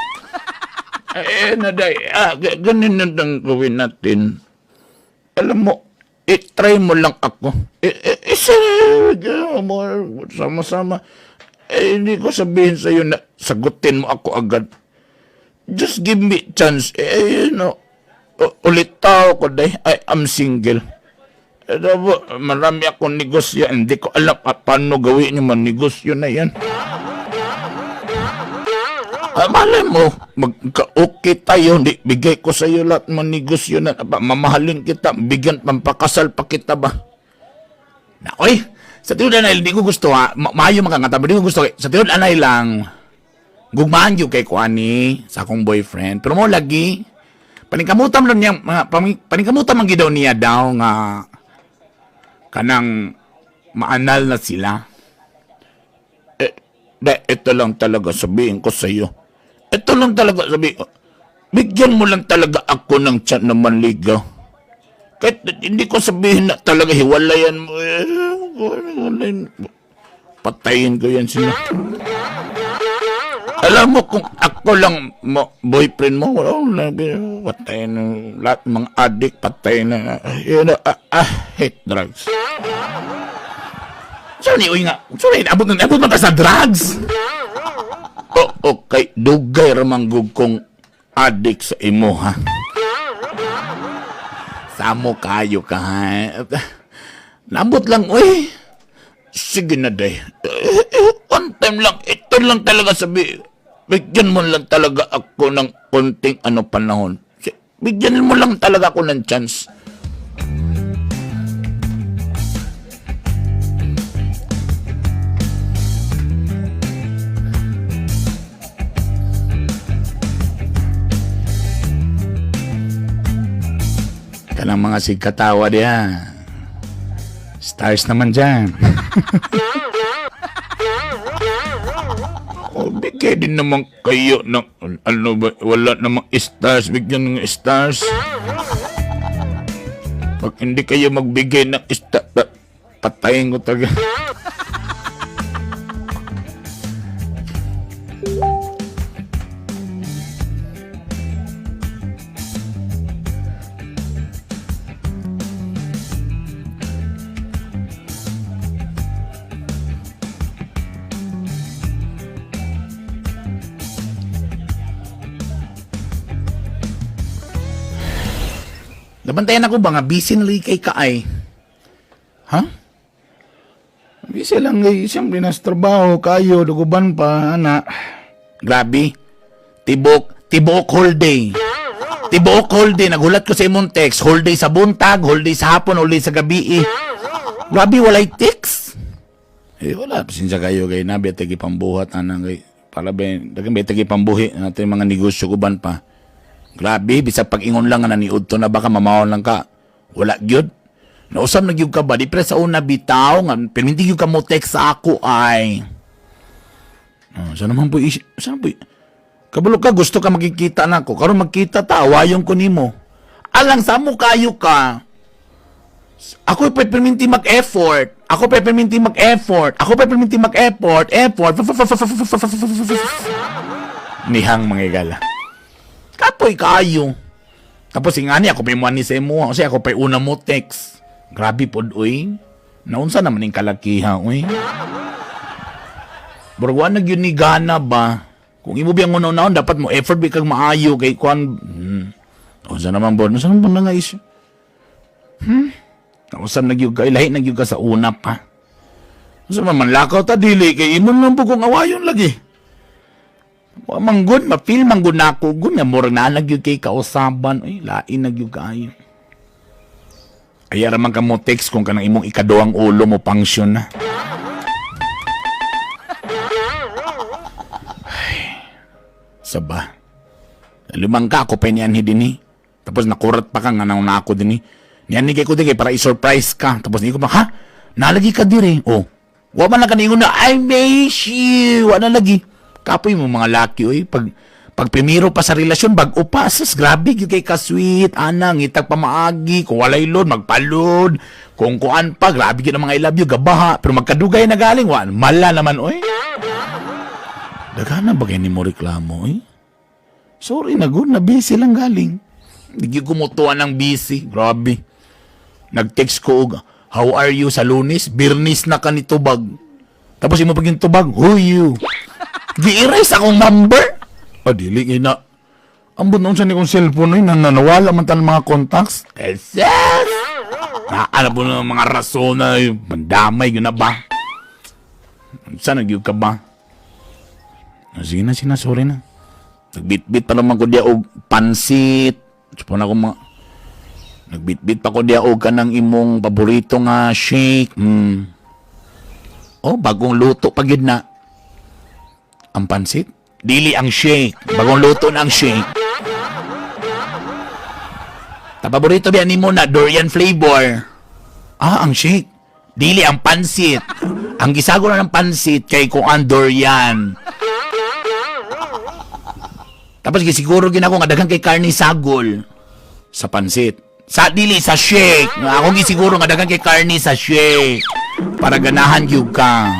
Eh, na day, ah, ganun na lang gawin natin. Alam mo, i-try mo lang ako. Eh, eh, isa, mo, sama-sama. Eh, hindi ko sabihin sa'yo na sagutin mo ako agad. Just give me chance. Eh, ulit tao ko, day. I am single. Eh, daw, marami akong negosyo. Hindi ko alam paano gawin yung mga negosyo na yan. Ah, malay mo, magka-okay tayo. Hindi, bigay ko sa iyo lahat ng negosyo na. Aba, mamahalin kita, bigyan, pampakasal pa kita ba? Na, oy, sa tinud anay, hindi ko gusto ha. Maayo makangata, hindi ko gusto. Sa tinud anay lang, gugmaan yun kay Kuani, sa akong boyfriend. Pero mo lagi, paningkamutan lang niya, mga, paningkamutan man gid daw niya daw nga kanang maanal na sila. Eh, da, ito lang talaga sabihin ko sa iyo. Ito lang talaga sabihin ko. Bigyan mo lang talaga ako ng chat na manligaw. Kahit hindi ko sabihin na talaga hiwalayan mo. Eh, hiwalayan mo. Patayin ko yan sila. Alam mo kung ako lang mo, boyfriend mo, wala, wala, patay na, lahat ng mga addict, patay na. I hate drugs. Sorry, uy nga. Sorry, abot na, abot na ta sa drugs. Oh, okay, dugay ramang kong addict sa imo, ha? Samo kayo ka, ha? Nambot lang, uy. Sige na, day. One time lang, ito lang talaga sabi. Bigyan mo lang talaga ako ng konting ano panahon. Bigyan mo lang talaga ako ng chance. Kanang mga sigkatawa diya. Stars naman dyan. Oh, bigay din naman kayo ng ano ba, wala namang stars, bigyan ng stars. Pag hindi kayo magbigay ng star, patayin ko talaga. Nabantayan ako ba nga busy na lagi kay kaay? Ha? Busy lang kay siyempre nasa trabaho, kayo, duguban pa, ana. Grabe. Tibok, tibok whole day. Tibok whole day. Nagulat ko sa imong text. Whole day sa buntag, whole day sa hapon, whole day sa gabi eh. Grabe, walay text. Eh wala, pasensya kayo kay nabi at pambuhat ana kay para ba dagan ba tagi pambuhi natin mga negosyo kuban pa. Grabe, bisag pag-ingon lang nga naniud to na baka mamawon lang ka. Wala gyud. Nausap na gyud ka ba? Di pre sa una bitaw nga perminti gyud ka mo text sa ako ay. Oh, saan naman po saan po kabalo ka gusto ka makikita nako. Karon magkita ta awayon ko nimo. Alang sa mo kayo ka. Ako peperminti mag-effort. Ako peperminti mag-effort. Ako peperminti mag-effort. Effort. Nihang mga igala. Kapoy kayo. Tapos ingani ako pa'y muani sa imo. Kasi ako pa'y una mo text. Grabe pod uy. Naunsa naman yung kalakiha uy. Burwa na gyud ni gana ba? Kung imo biyang una-unaon dapat mo effort bi kag maayo kay kuan. Unsa naman bon? Unsa naman na nga issue? Nausap na gyud ka, lahi na gyud ka sa una pa. Unsa man manlakaw ta dili kay imong lang po kung awayon lagi. Wa man gud, ma-feel man gud nako gud nga murag naa na gyud kay kausaban. Uy, lain na gyud kaayo. Ay ra man ka mo text kung kanang imong ikaduhang ulo mo function na. Ay, saba. Lumang ka ako pa niyan dinhi. Tapos nakurat pa ka nga nang ako dinhi. Niyan ni kay ko di kay para i-surprise ka. Tapos ni ko pa, ha? Nalagi ka dire. Oh. Wa man lang ka niingon na I miss you. Wa na lagi. Kapoy mo mga laki oy pag primero pa sa relasyon bag-o pa sus grabe gyud kay ka sweet ana ngitag pamaagi kung walay load magpaload kung kuan pa grabe gyud ang mga I love you gabaha pero magkadugay na galing wa mala naman oy. Daghan na ba kay nimo reklamo eh? Sorry na good, na busy lang galing. Hindi gyud kumutuan ng busy. Grabe. Nag-text ko og how are you sa Lunes, Birnis na ka ni tubag. Tapos imo pag yung tubag, who you? Gi-erase akong number. Ah, dili kay na. Ambot noon sa ni kong cellphone eh, nananawala man tan mga contacts. Yes, yes. Naala po ng mga rason na eh, mandamay yun na ba? Saan nagyug ka ba? Ah, sige na, sina, sorry na. Nagbitbit pa naman ko diya og pansit. Supon ako mga Nagbitbit pa ko diya og kanang imong paborito nga shake. Oh, bagong luto pa gyud na. Ang pansit? Dili ang shake. Bagong luto na ang shake. Ta paborito biya nimo na durian flavor. Ah, ang shake. Dili ang pansit. Ang gisago na ng pansit kay kuan durian. Tapos gisiguro gin ako nga daghan kay karne sagol Sa pansit. Sa dili sa shake. Nga ako gisiguro nga daghan kay karne sa shake. Para ganahan gyud ka.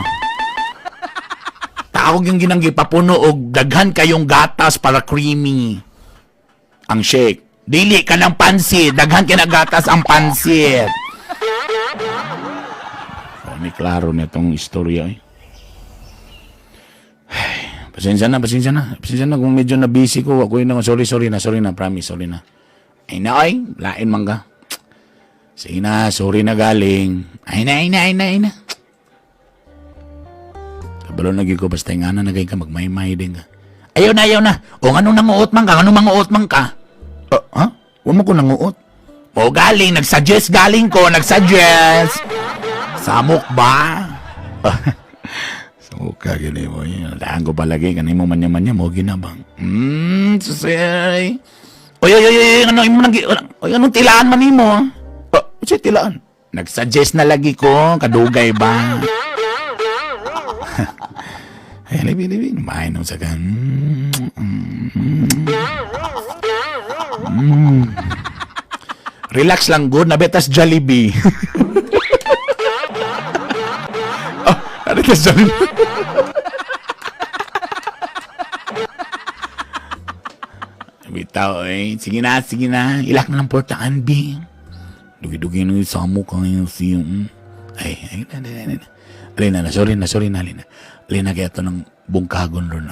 Ako yung ginang gipapuno og daghan kayong gatas para creamy. Ang shake. Dili ka ng pansit. Daghan kay na gatas ang pansit. Oh, ni klaro na itong istorya eh. Ay, pasensya na, pasensya na. Pasensya na kung medyo na busy ko. Ako yun na, sorry, sorry na, sorry na, promise, sorry na. Ay na, ay, lain man ka. Sige na, sorry na galing. Ay na, ay na, ay na, ay na. Kabalo na gyud ko basta nga na nagay ka magmaymay din ka. Ayaw na, ayaw na. O anong nanguot man ka? Anong manguot man ka? Ha? Huwag mo ko nanguot. O galing, nagsuggest galing ko, nagsuggest. Samok ba? Samok ka, gini mo. Daan ko palagi, kanay mo manya-manya mo, ginabang. Susay. Oy, oy, oy, oy, ano, imo nang, oy, anong tilaan man nimo? Oh, unsay tilaan? Nagsuggest na lagi ko, kadugay ba? Ay, libi, libi. Mainom sa kan. Relax lang, good. Nabetas Jollibee. Oh, nabetas Jollibee. Bitaw, eh. Sige na, sige na. Ilak na lang portaan, B. Dugi-dugi na yung samo ka ngayon siya. Ay, ay, na, na, na, na. Alin na, na, sorry na, sorry na, alin na. Alin na, kaya ito ng bungkagon ron.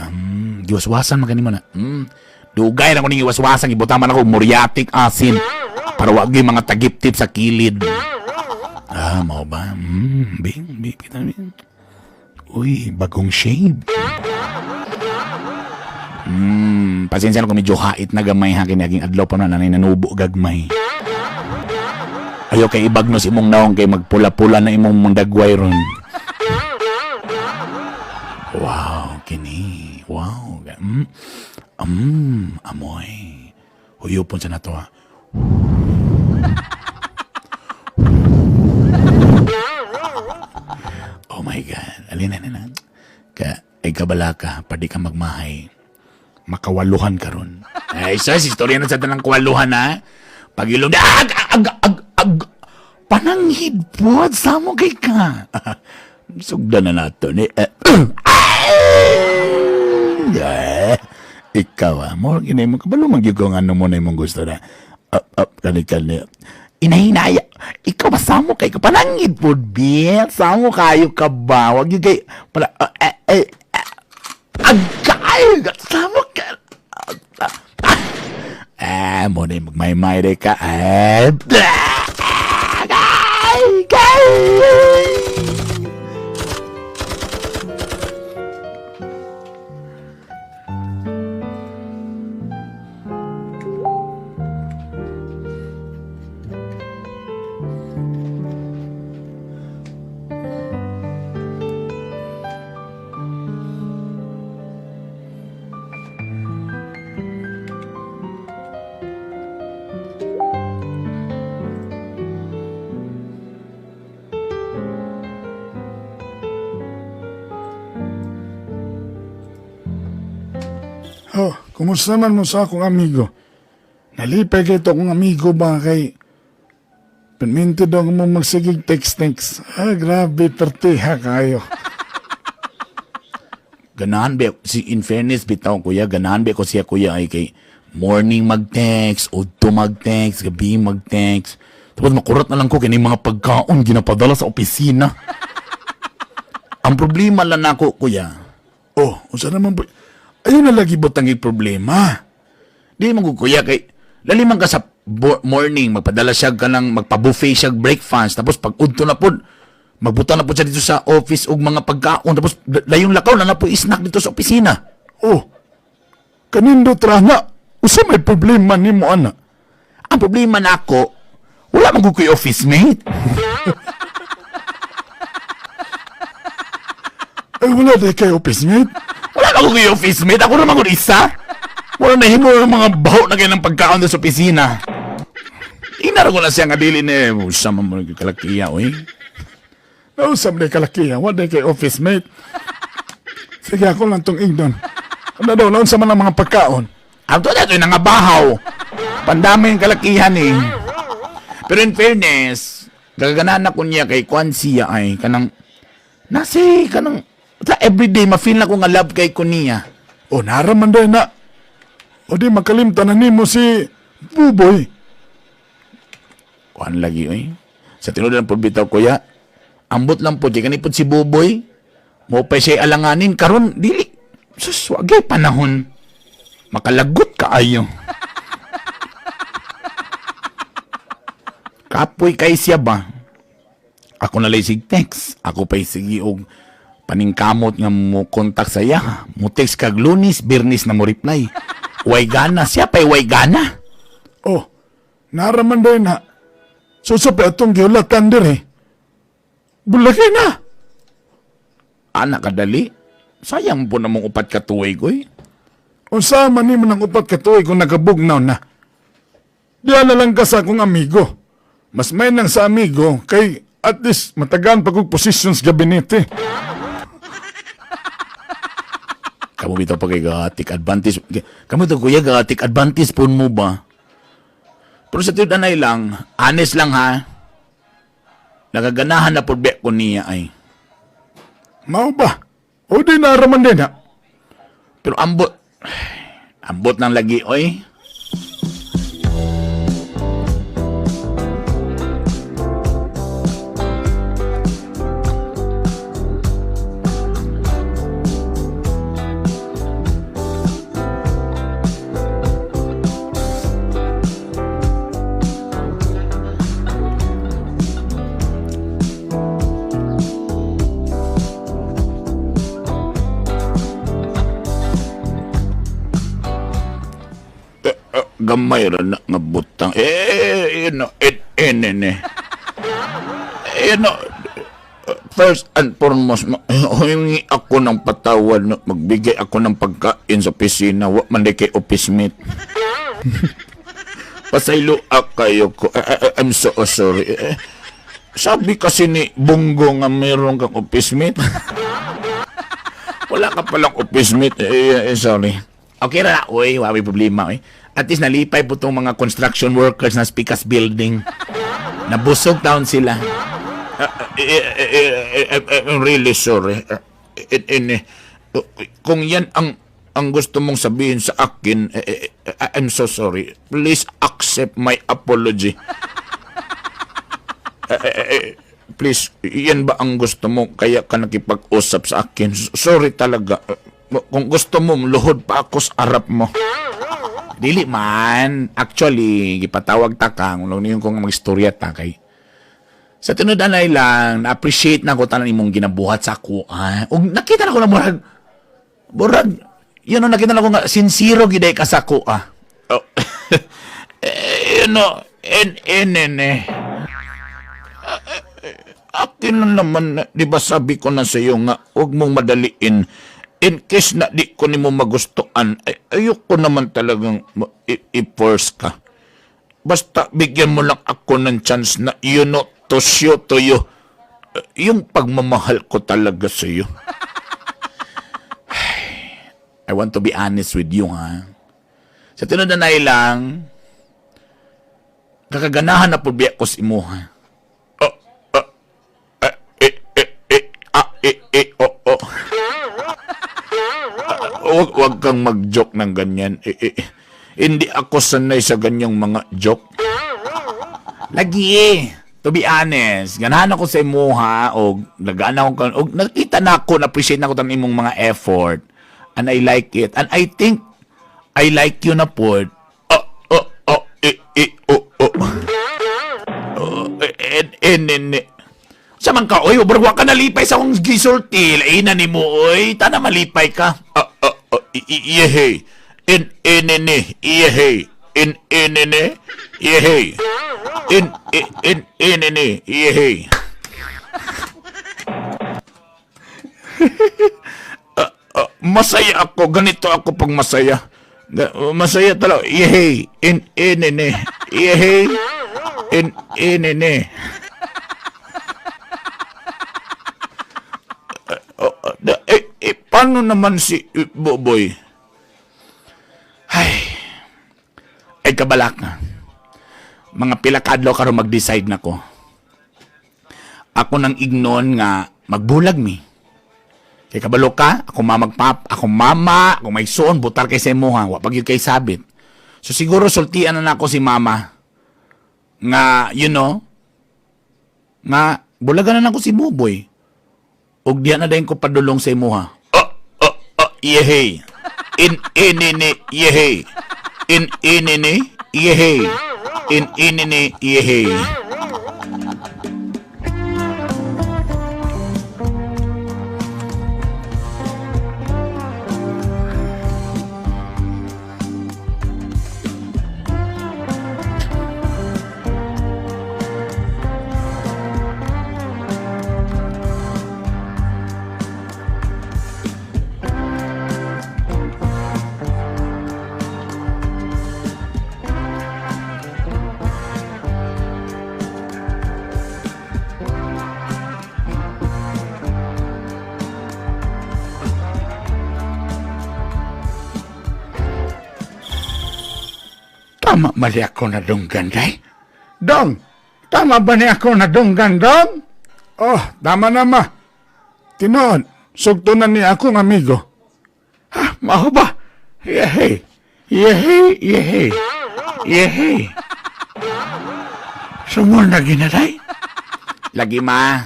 Giwaswasan man kanimo na. Dugay na ko ning iwaswasan, ibutaman ako muriatic acid para wag yung mga tagip-tip sa kilid. Ah, mao ba? Bing, bing, kita bing. Uy, bagong shave. Pasensya na kung medyo hait na gamay ha, kini aging adlaw pa na nanay nanubo gagmay. Ayaw kay ibagnos imong naong kay magpula-pula na imong mundagway ron. Wow, kini. Wow. Amoy. Huyupon sa nato ha. Oh my God. Alin na na. Ka, ay kabala ka, pwede ka magmahay. Makawaluhan ka ron. Ay, sus, istorya na sa tanang kawaluhan ha. Pag-ilong, ag, ag, ag, ag, pananghid po, samo kay ka. Sugdan na nato ni. Eh, ikaw ah, mo ginay mo kabalo man gyud ko nga ano mo na imong gusto na. Up up kani kani. Inahinaya. Ikaw ba samo kay ka panangid po, bi? Samo kayo ka ba? Wag gyud kay pala eh, eh, agkay samo ka. Ah, mo na magmaymay re ka. Eh, ay, kay. Oh, kumusta man mo sa akong amigo? Nalipay kay to akong amigo ba kay Perminti daw mo magsigig text-text. Ah, grabe, pertiha kayo. Ganahan be si in fairness bitaw kuya, ganahan be ko siya kuya ay kay morning mag-text, udto mag-text, gabi mag-text. Tapos makurot na lang ko kini mga pagkaon ginapadala sa opisina. Ang problema lang nako kuya. Oh, unsa naman ba? Ayun na lagi butang problema. Di man ko kuya kay laliman ka sa morning magpadala siya ka ng magpa-buffet siya breakfast tapos pag udto na pod magbuta na pod siya dito sa office og mga pagkaon tapos layong lakaw na na po snack dito sa opisina. Oh, kanindo trana. Usa may problema nimo ana. Ang problema nako, wala man gud ko'y office mate. Ay, wala day kay office mate. Wala man gud ko'y office mate. Ako naman gud isa. Wala na himo ng mga baho na kayo ng pagkaon doon sa opisina. Inaro ko na siya nga dili ni usa man mo kalakiya oy. Nausap day kalakiya, wala day kay office mate. Sige, ako lang tong ignon. Ano daw, naunsa man ang mga pagkaon. Ang to na ito nangabahaw. Pandami ang kalakihan eh. Pero in fairness, gaganahan na ko niya kay Kwan siya ay kanang nasi kanang Ta everyday ma-feel na ko nga love kay ko niya. O naraman day na. O di makalimtan na nimo si Buboy. Kuan lagi oy. Sa tinuod lang pud bitaw, kuya. Ambot lang pud kay kani pud si Buboy. Mo pa siya alanganin karon dili. Sus, wagay panahon. Makalagot kaayo. Kapoy kay siya ba? Ako na lay sig text. Ako pa'y sige og paningkamot nga mo kontak sa iya. Mo text kag Lunes, Biyernes na mo reply. Way gana siya pa'y way gana. Oh, naraman day na. Susupi atong giulatan diri. Bulaki na. Ana kadali. Sayang po namong 4 ka tuig oy. Unsa man nimo nang 4 ka tuig kung nagabugnaw na. Diya na lang ka sa akong amigo. Mas may nang sa amigo kay at least matagaan pa kog posisyon sa gabinete. Kamu bitaw pa kay ga-take advantage. Kamu to kuya ga-take advantage po mo ba? Pero sa tiud anay lang, honest lang ha. Nakaganahan na po ko niya ay. Mao ba? O di naraman din ha. Pero ambot, ambot lang lagi oy. Gamay ra na nga butang. Eh, you know, it, eh, ne, ne. You know, first and foremost, humingi ako ng patawad, no? Magbigay ako ng pagkain sa opisina. Wa man di kay office mate. Pasaylo kayo ko. I'm so sorry. Eh, sabi kasi ni Bungo nga meron kang office mate. Wala ka palang office mate. Eh, eh, sorry. Okay ra, uy, wala may problema, eh. At least nalipay po itong mga construction workers na Spikas Building. Nabusog down sila. Eh, eh, eh, eh, eh, I'm really sorry. Eh, eh, eh, kung yan ang gusto mong sabihin sa akin, eh, eh, eh, I'm so sorry. Please accept my apology. Eh, eh, eh, please, yan ba ang gusto mo? Kaya ka nakipag-usap sa akin. Sorry talaga. Kung gusto mo, luhod pa ako sa arap mo. Dili man. Actually, gipatawag ta ka. Kung niyon kong magistorya ta kay. Sa tinud anay lang, na-appreciate na ko tanan imong ginabuhat sa ako. Ah. Ug nakita na ko na murag, murag, yun know, nakita na ko nga, sincero giday ka sa ako. Ah. Oh. Eh, en, en, en, eh. Akin lang naman, di ba sabi ko na sa iyo nga, huwag mong madaliin. In case na di ko nimo magustuhan, ay, ayoko naman talagang i-force ka. Basta bigyan mo lang ako ng chance na to show to you yung pagmamahal ko talaga sa iyo. I want to be honest with you, ha? Sa tinod na lang, kakaganahan na po biya ko sa imo, ha? Oh, oh, eh, eh, eh, eh, ah, eh, eh, oh, oh. Ah, wag kang mag-joke ng ganyan. Eh, eh, hindi ako sanay sa ganyang mga joke. Lagi eh. To be honest, ganahan ako sa imuha o nagaan ako og nakita na ako, na-appreciate na ako tan imong mga effort. And I like it. And I think I like you na po. Oh, oh, oh, eh, eh, oh, oh. Oh, eh, eh, eh, eh, eh. Sa man ka, oy, wa ka nalipay sa akong gisulti. Laina ni mo, oy. Tana malipay ka. Ah, ah, ah, iyehe. In, in, in, in, iyehe. In, in, in, in, iyehe. In, in, in, in, in, in, iyehe. Ah, ah, masaya ako. Ganito ako pag masaya. Masaya talaga. Iyehe. In, in, in, in, iyehe. In, in, in, in. Oh, oh, eh, eh, paano naman si Boboy? Ay, ay kabalak na. Mga pila ka adlaw karon mag-decide na ko. Ako nang ignon nga magbulag mi. Kay kabalo ka, ako mamagpap, ako mama, ako may suon, butar kay sa imuha, wa pag kay sabit. So siguro sultian na nako si mama nga nga bulagan na nako si Buboy. Ug diya na dayon ko padulong sa imuha. Oh, oh, oh, yehey. In inini yehey. In inini yehey. In inini yehey. Tama mali ako na dunggan, day. Dong, tama ba ni ako na dunggan, dong? Oh, tama na ma. Tinuod, sugto na ni akong amigo. Ha, mao ba? Yehey. Yehey, yehey. Yehey. Sumol na ginaday. Lagi ma.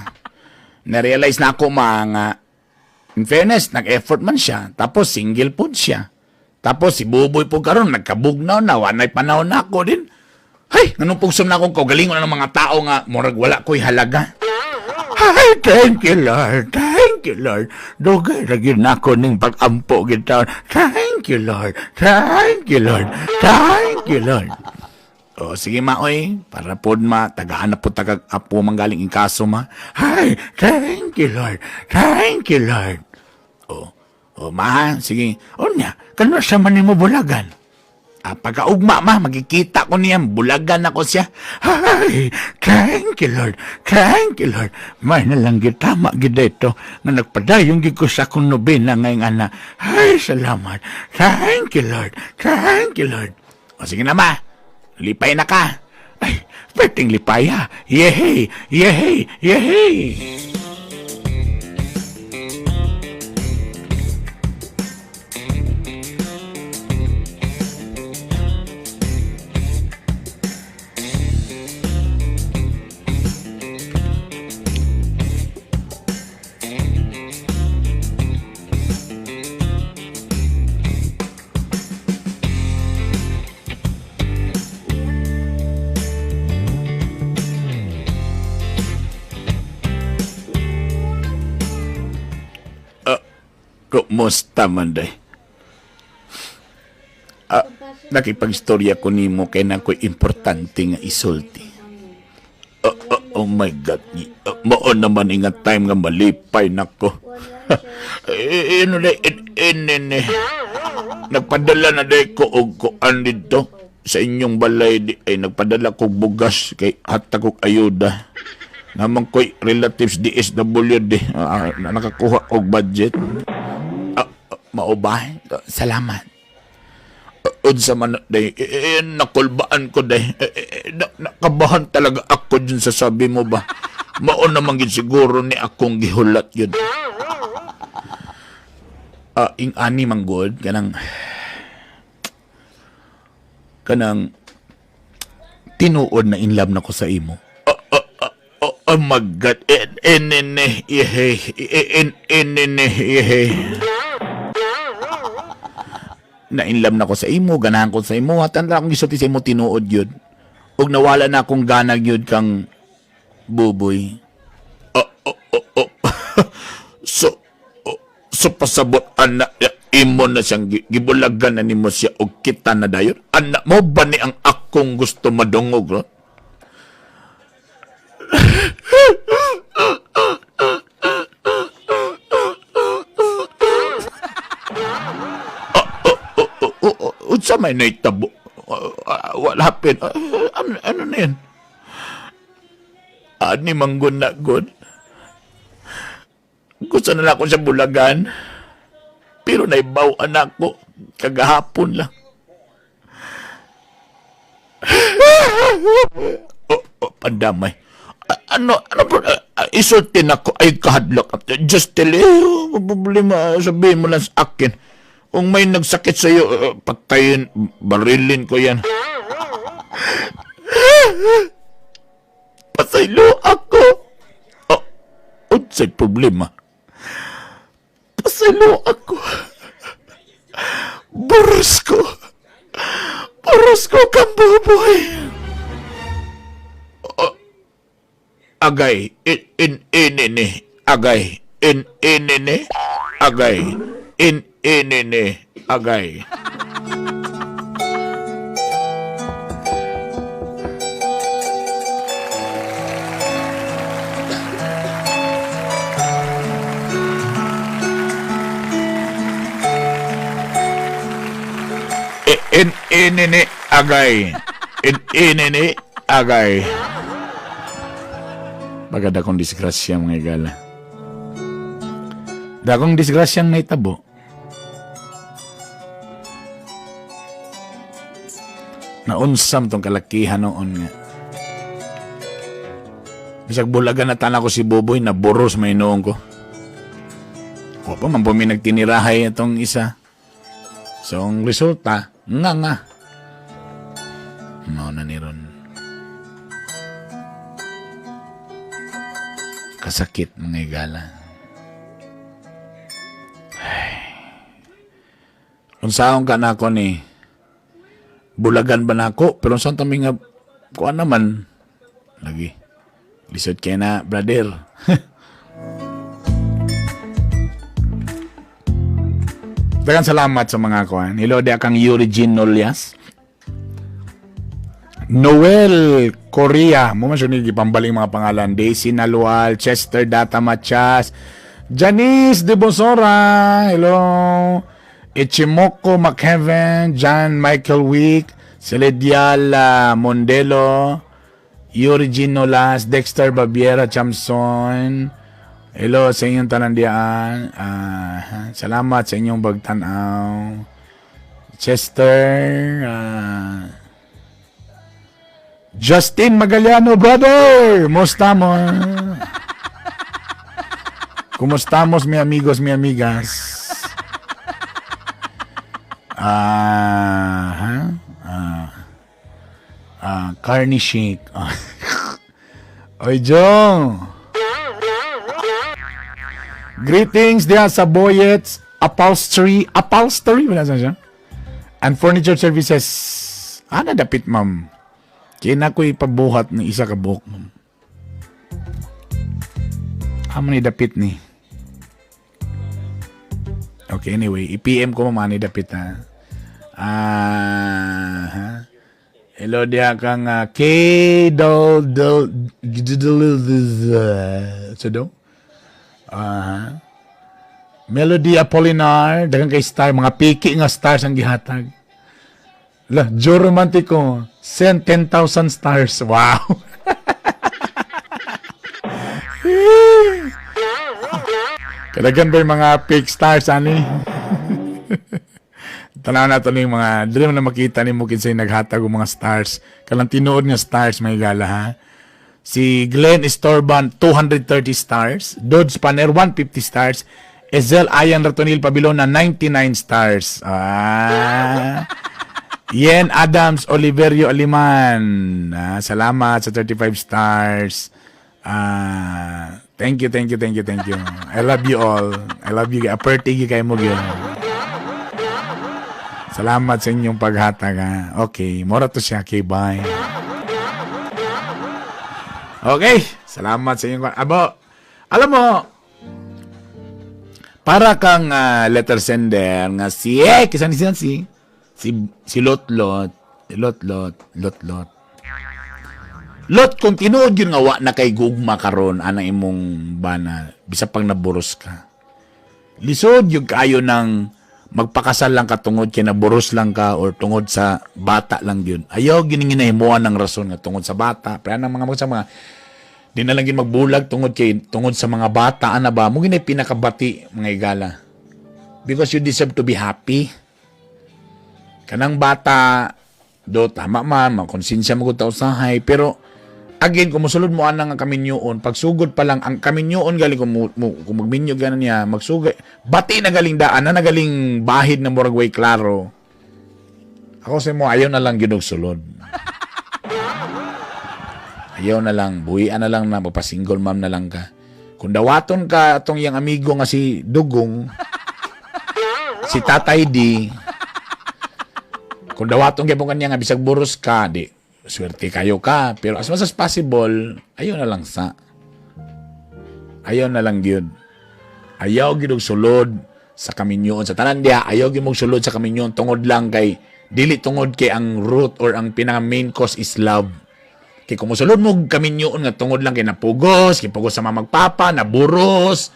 Na-realize na ako ma nga in fairness, nag-effort man siya. Tapos single po siya. Tapos si Buboy po karon nagkabugnaw na, wanay panahon na ako din. Hay, nganong pugsom na akong kaugalingon na ng mga tao nga murag wala ko'y halaga. Ay, thank you, Lord. Thank you, Lord. Dugay na gyud nako ning pag-ampo gyud taon. Thank you, Lord. Thank you, Lord. Thank you, Lord. O sige ma, oy, para pod ma, tagaan na po tagag apo manggaling in kaso ma. Ay, thank you, Lord. Thank you, Lord. O, o ma, sige. Unya, kano sa man nimo bulagan? Ah, pagkaugma ma, magkikita ko niya, bulagan ako siya. Ay, thank you, Lord. Thank you, Lord. May nalang gitama gid ito nga nagpadayon gid ko sa akong nobena ngayong ana. Ay, salamat. Thank you, Lord. Thank you, Lord. O sige na ma, lipay na ka. Ay, perting lipaya. Yehey, yehey, yehey. Kumusta man day? Ah, nakipagstorya ko nimo kay na ko'y importante nga isulti. Oh, oh, oh my God. Mao naman inga time nga malipay nako. Eh, ano na, eh, eh. Nagpadala na day ko og kuan didto sa inyong balay di, ay nagpadala kog bugas kay hatag kog ayuda. Naman ko'y relatives DSWD na nakakuha og budget. Ah, ah, mao ba? Ah, salamat. Unsa man na, day, eh, eh, nakulbaan ko day. Eh, eh, eh, nakabahan talaga ako dun sa sabi mo ba. Mao naman gid siguro ni akong gihulat yun. Ah, ing ani man good kanang kanang tinuod na in love na ko sa imo. Oh, oh, oh, oh, oh my God. En, en, en, eh, eh, en, en, en, eh, eh. Na in love na ko sa imo, ganahan ko sa imo, hatan lang akong gisulti sa imo tinuod yun. Ug nawala na akong gana gyud kang Buboy. Oh, oh, oh, oh. So, oh, so pasabot ana imo na siyang gibulagan na nimo siya og kita na dayon. Ana mo ba ni ang akong gusto madungog ron? Unsa may naitabo? What happened? Ano, ano na yan? Ani manggun na good. Gusto na lang ako sa bulagan. Pero naibaw anak ko kagahapon lang. Oh, oh, pandamay. Ano, ano, Isulti na ko ay kahadlok. Just tell eh, problema, sabihin mo lang sa akin. Kung may nagsakit sa iyo, patayin, barilin ko yan. Pasaylo ako. Oh, unsay problema? Pasaylo ako. Boros ko. Boros ko kang buboy. Oh, agay, in, in, in, agay, in, agay, in, agay. In, agay. In, agay. Bagada kong disgrasya, mga igala. Dagong disgrasyang naitabo. Naunsam tong kalakihan noon nga. Bisag bulagan na tana ko si Boboy na boros may noong ko. Wa pa man po may nagtinirahay itong isa. So, ang resulta, nga nga. Mao na ni ron. Kasakit, mga igala. Ay. Unsaon ka na ako ni bulagan ba na ako? Pero saan tami nga, kuan naman. Lagi. Lisod kay na, brother. Daghang salamat sa mga kuan. Hello, di kang Yuri Jean Nolias. Noel Korea. Mo man siya ni gipambaling mga pangalan. Daisy Nalual, Chester Data Machas, Janice De Bosora. Hello. Ichimoko McHeaven, John Michael Wick, Celedial Mondelo, Yuri Jean Nolas, Dexter Babiera Chamson. Hello sa inyong tanan diaan. Salamat sa inyong pagtanaw. Chester, Justin Magallano, brother! Musta mo? Kumusta mi amigos, mi amigas? Ah, ha? Carney Shake. Oy, Jong! Greetings diya sa Boyets Upholstery. Upholstery? Wala saan siya? And Furniture Services. Ana dapit, ma'am. Kaya na ko ipabuhat ng isa ka buhok, ma'am. Amo ni dapit ni. Okay, anyway, i-PM ko ma'am ani dapit ha. Ha? Hello diha kang K dol dol dol so do. Melody Apolinar, daghang kay star, mga piki nga stars ang gihatag. La, Joe Romantico, send 10,000 stars. Wow. Kadagan ba yung mga fake stars, ani? Tanaw na ito yung mga, dili mo na makita ni mo kinsay naghatag og mga stars. Kalang tinuod nga stars, may gala, ha? Si Glenn Estorban, 230 stars. Dodge Paner, 150 stars. Ezel Ayan Ratonil Pabilona, 99 stars. Yen Adams Oliverio Aliman. Salamat sa 35 stars. Thank you, thank you, thank you, thank you. I love you all. I love you. Aperti kay mo gyud. Salamat sa inyong paghatag. Ha? Okay, mora to siya. Okay, bye. Okay, salamat sa inyong... Abo, alam mo, para kang letter sender nga si eh, kisa ni si si si Lotlot, Lotlot, Lotlot. Lot, kung tinuod yun nga wa na kay gugma karon ana imong bana, bisa pang naburos ka. Lisod yung kayo ng magpakasal lang ka tungod kay naburos lang ka or tungod sa bata lang yun. Ayaw gini ginahimuan ng rason nga tungod sa bata. Pero anang mga mga mga di na lang yun magbulag tungod kay tungod sa mga bata ana ba mo ginay pinakabati mga igala. Because you deserve to be happy. Kanang bata do tama man, makonsensya mo gud ta usahay pero Again, kung musulod mo anang nga kaminyoon, pagsugod pa lang, ang kaminyoon galing, kung magminyo ganan niya, magsugod, bati na galing daan, na nagaling bahid na murag way klaro. Ako sa mo, ayaw na lang gyud og sulod. Ayaw na lang, buhian na lang na, magpa-single mom na lang ka. Kung dawaton ka atong iyang amigo nga si Dugong, si Tatay D, kung dawaton gyapon kaniya nga bisag buros ka, di, swerte kayo ka. Pero as much as possible, ayaw na lang sa. Ayaw na lang gyud. Ayaw gyud og sulod sa kaminyoon. Sa tanan diha, ayaw gyud mong sulod sa kaminyoon tungod lang kay dili tungod kay ang root or ang pinaka main cause is love. Kay kung mosulod mo og kaminyoon nga tungod lang kay napugos, kay pugos sa mamagpapa, naburos,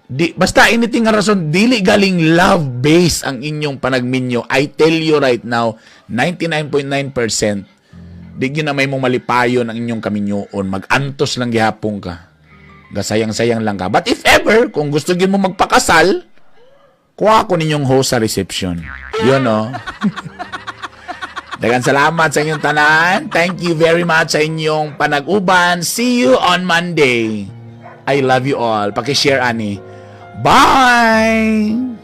di basta anything nga rason, dili galing love base ang inyong panagminyo. I tell you right now, 99.9% di gyud na may mong malipayon ang inyong kaminyoon, magantos lang gihapon ka. Gasayang-sayang lang ka. But if ever, kung gusto gyud mo magpakasal, kuha ko ninyong host sa reception. Yun, no? Daghang salamat sa inyong tanan. Thank you very much sa inyong panag-uban. See you on Monday. I love you all. Paki-share ani. Bye!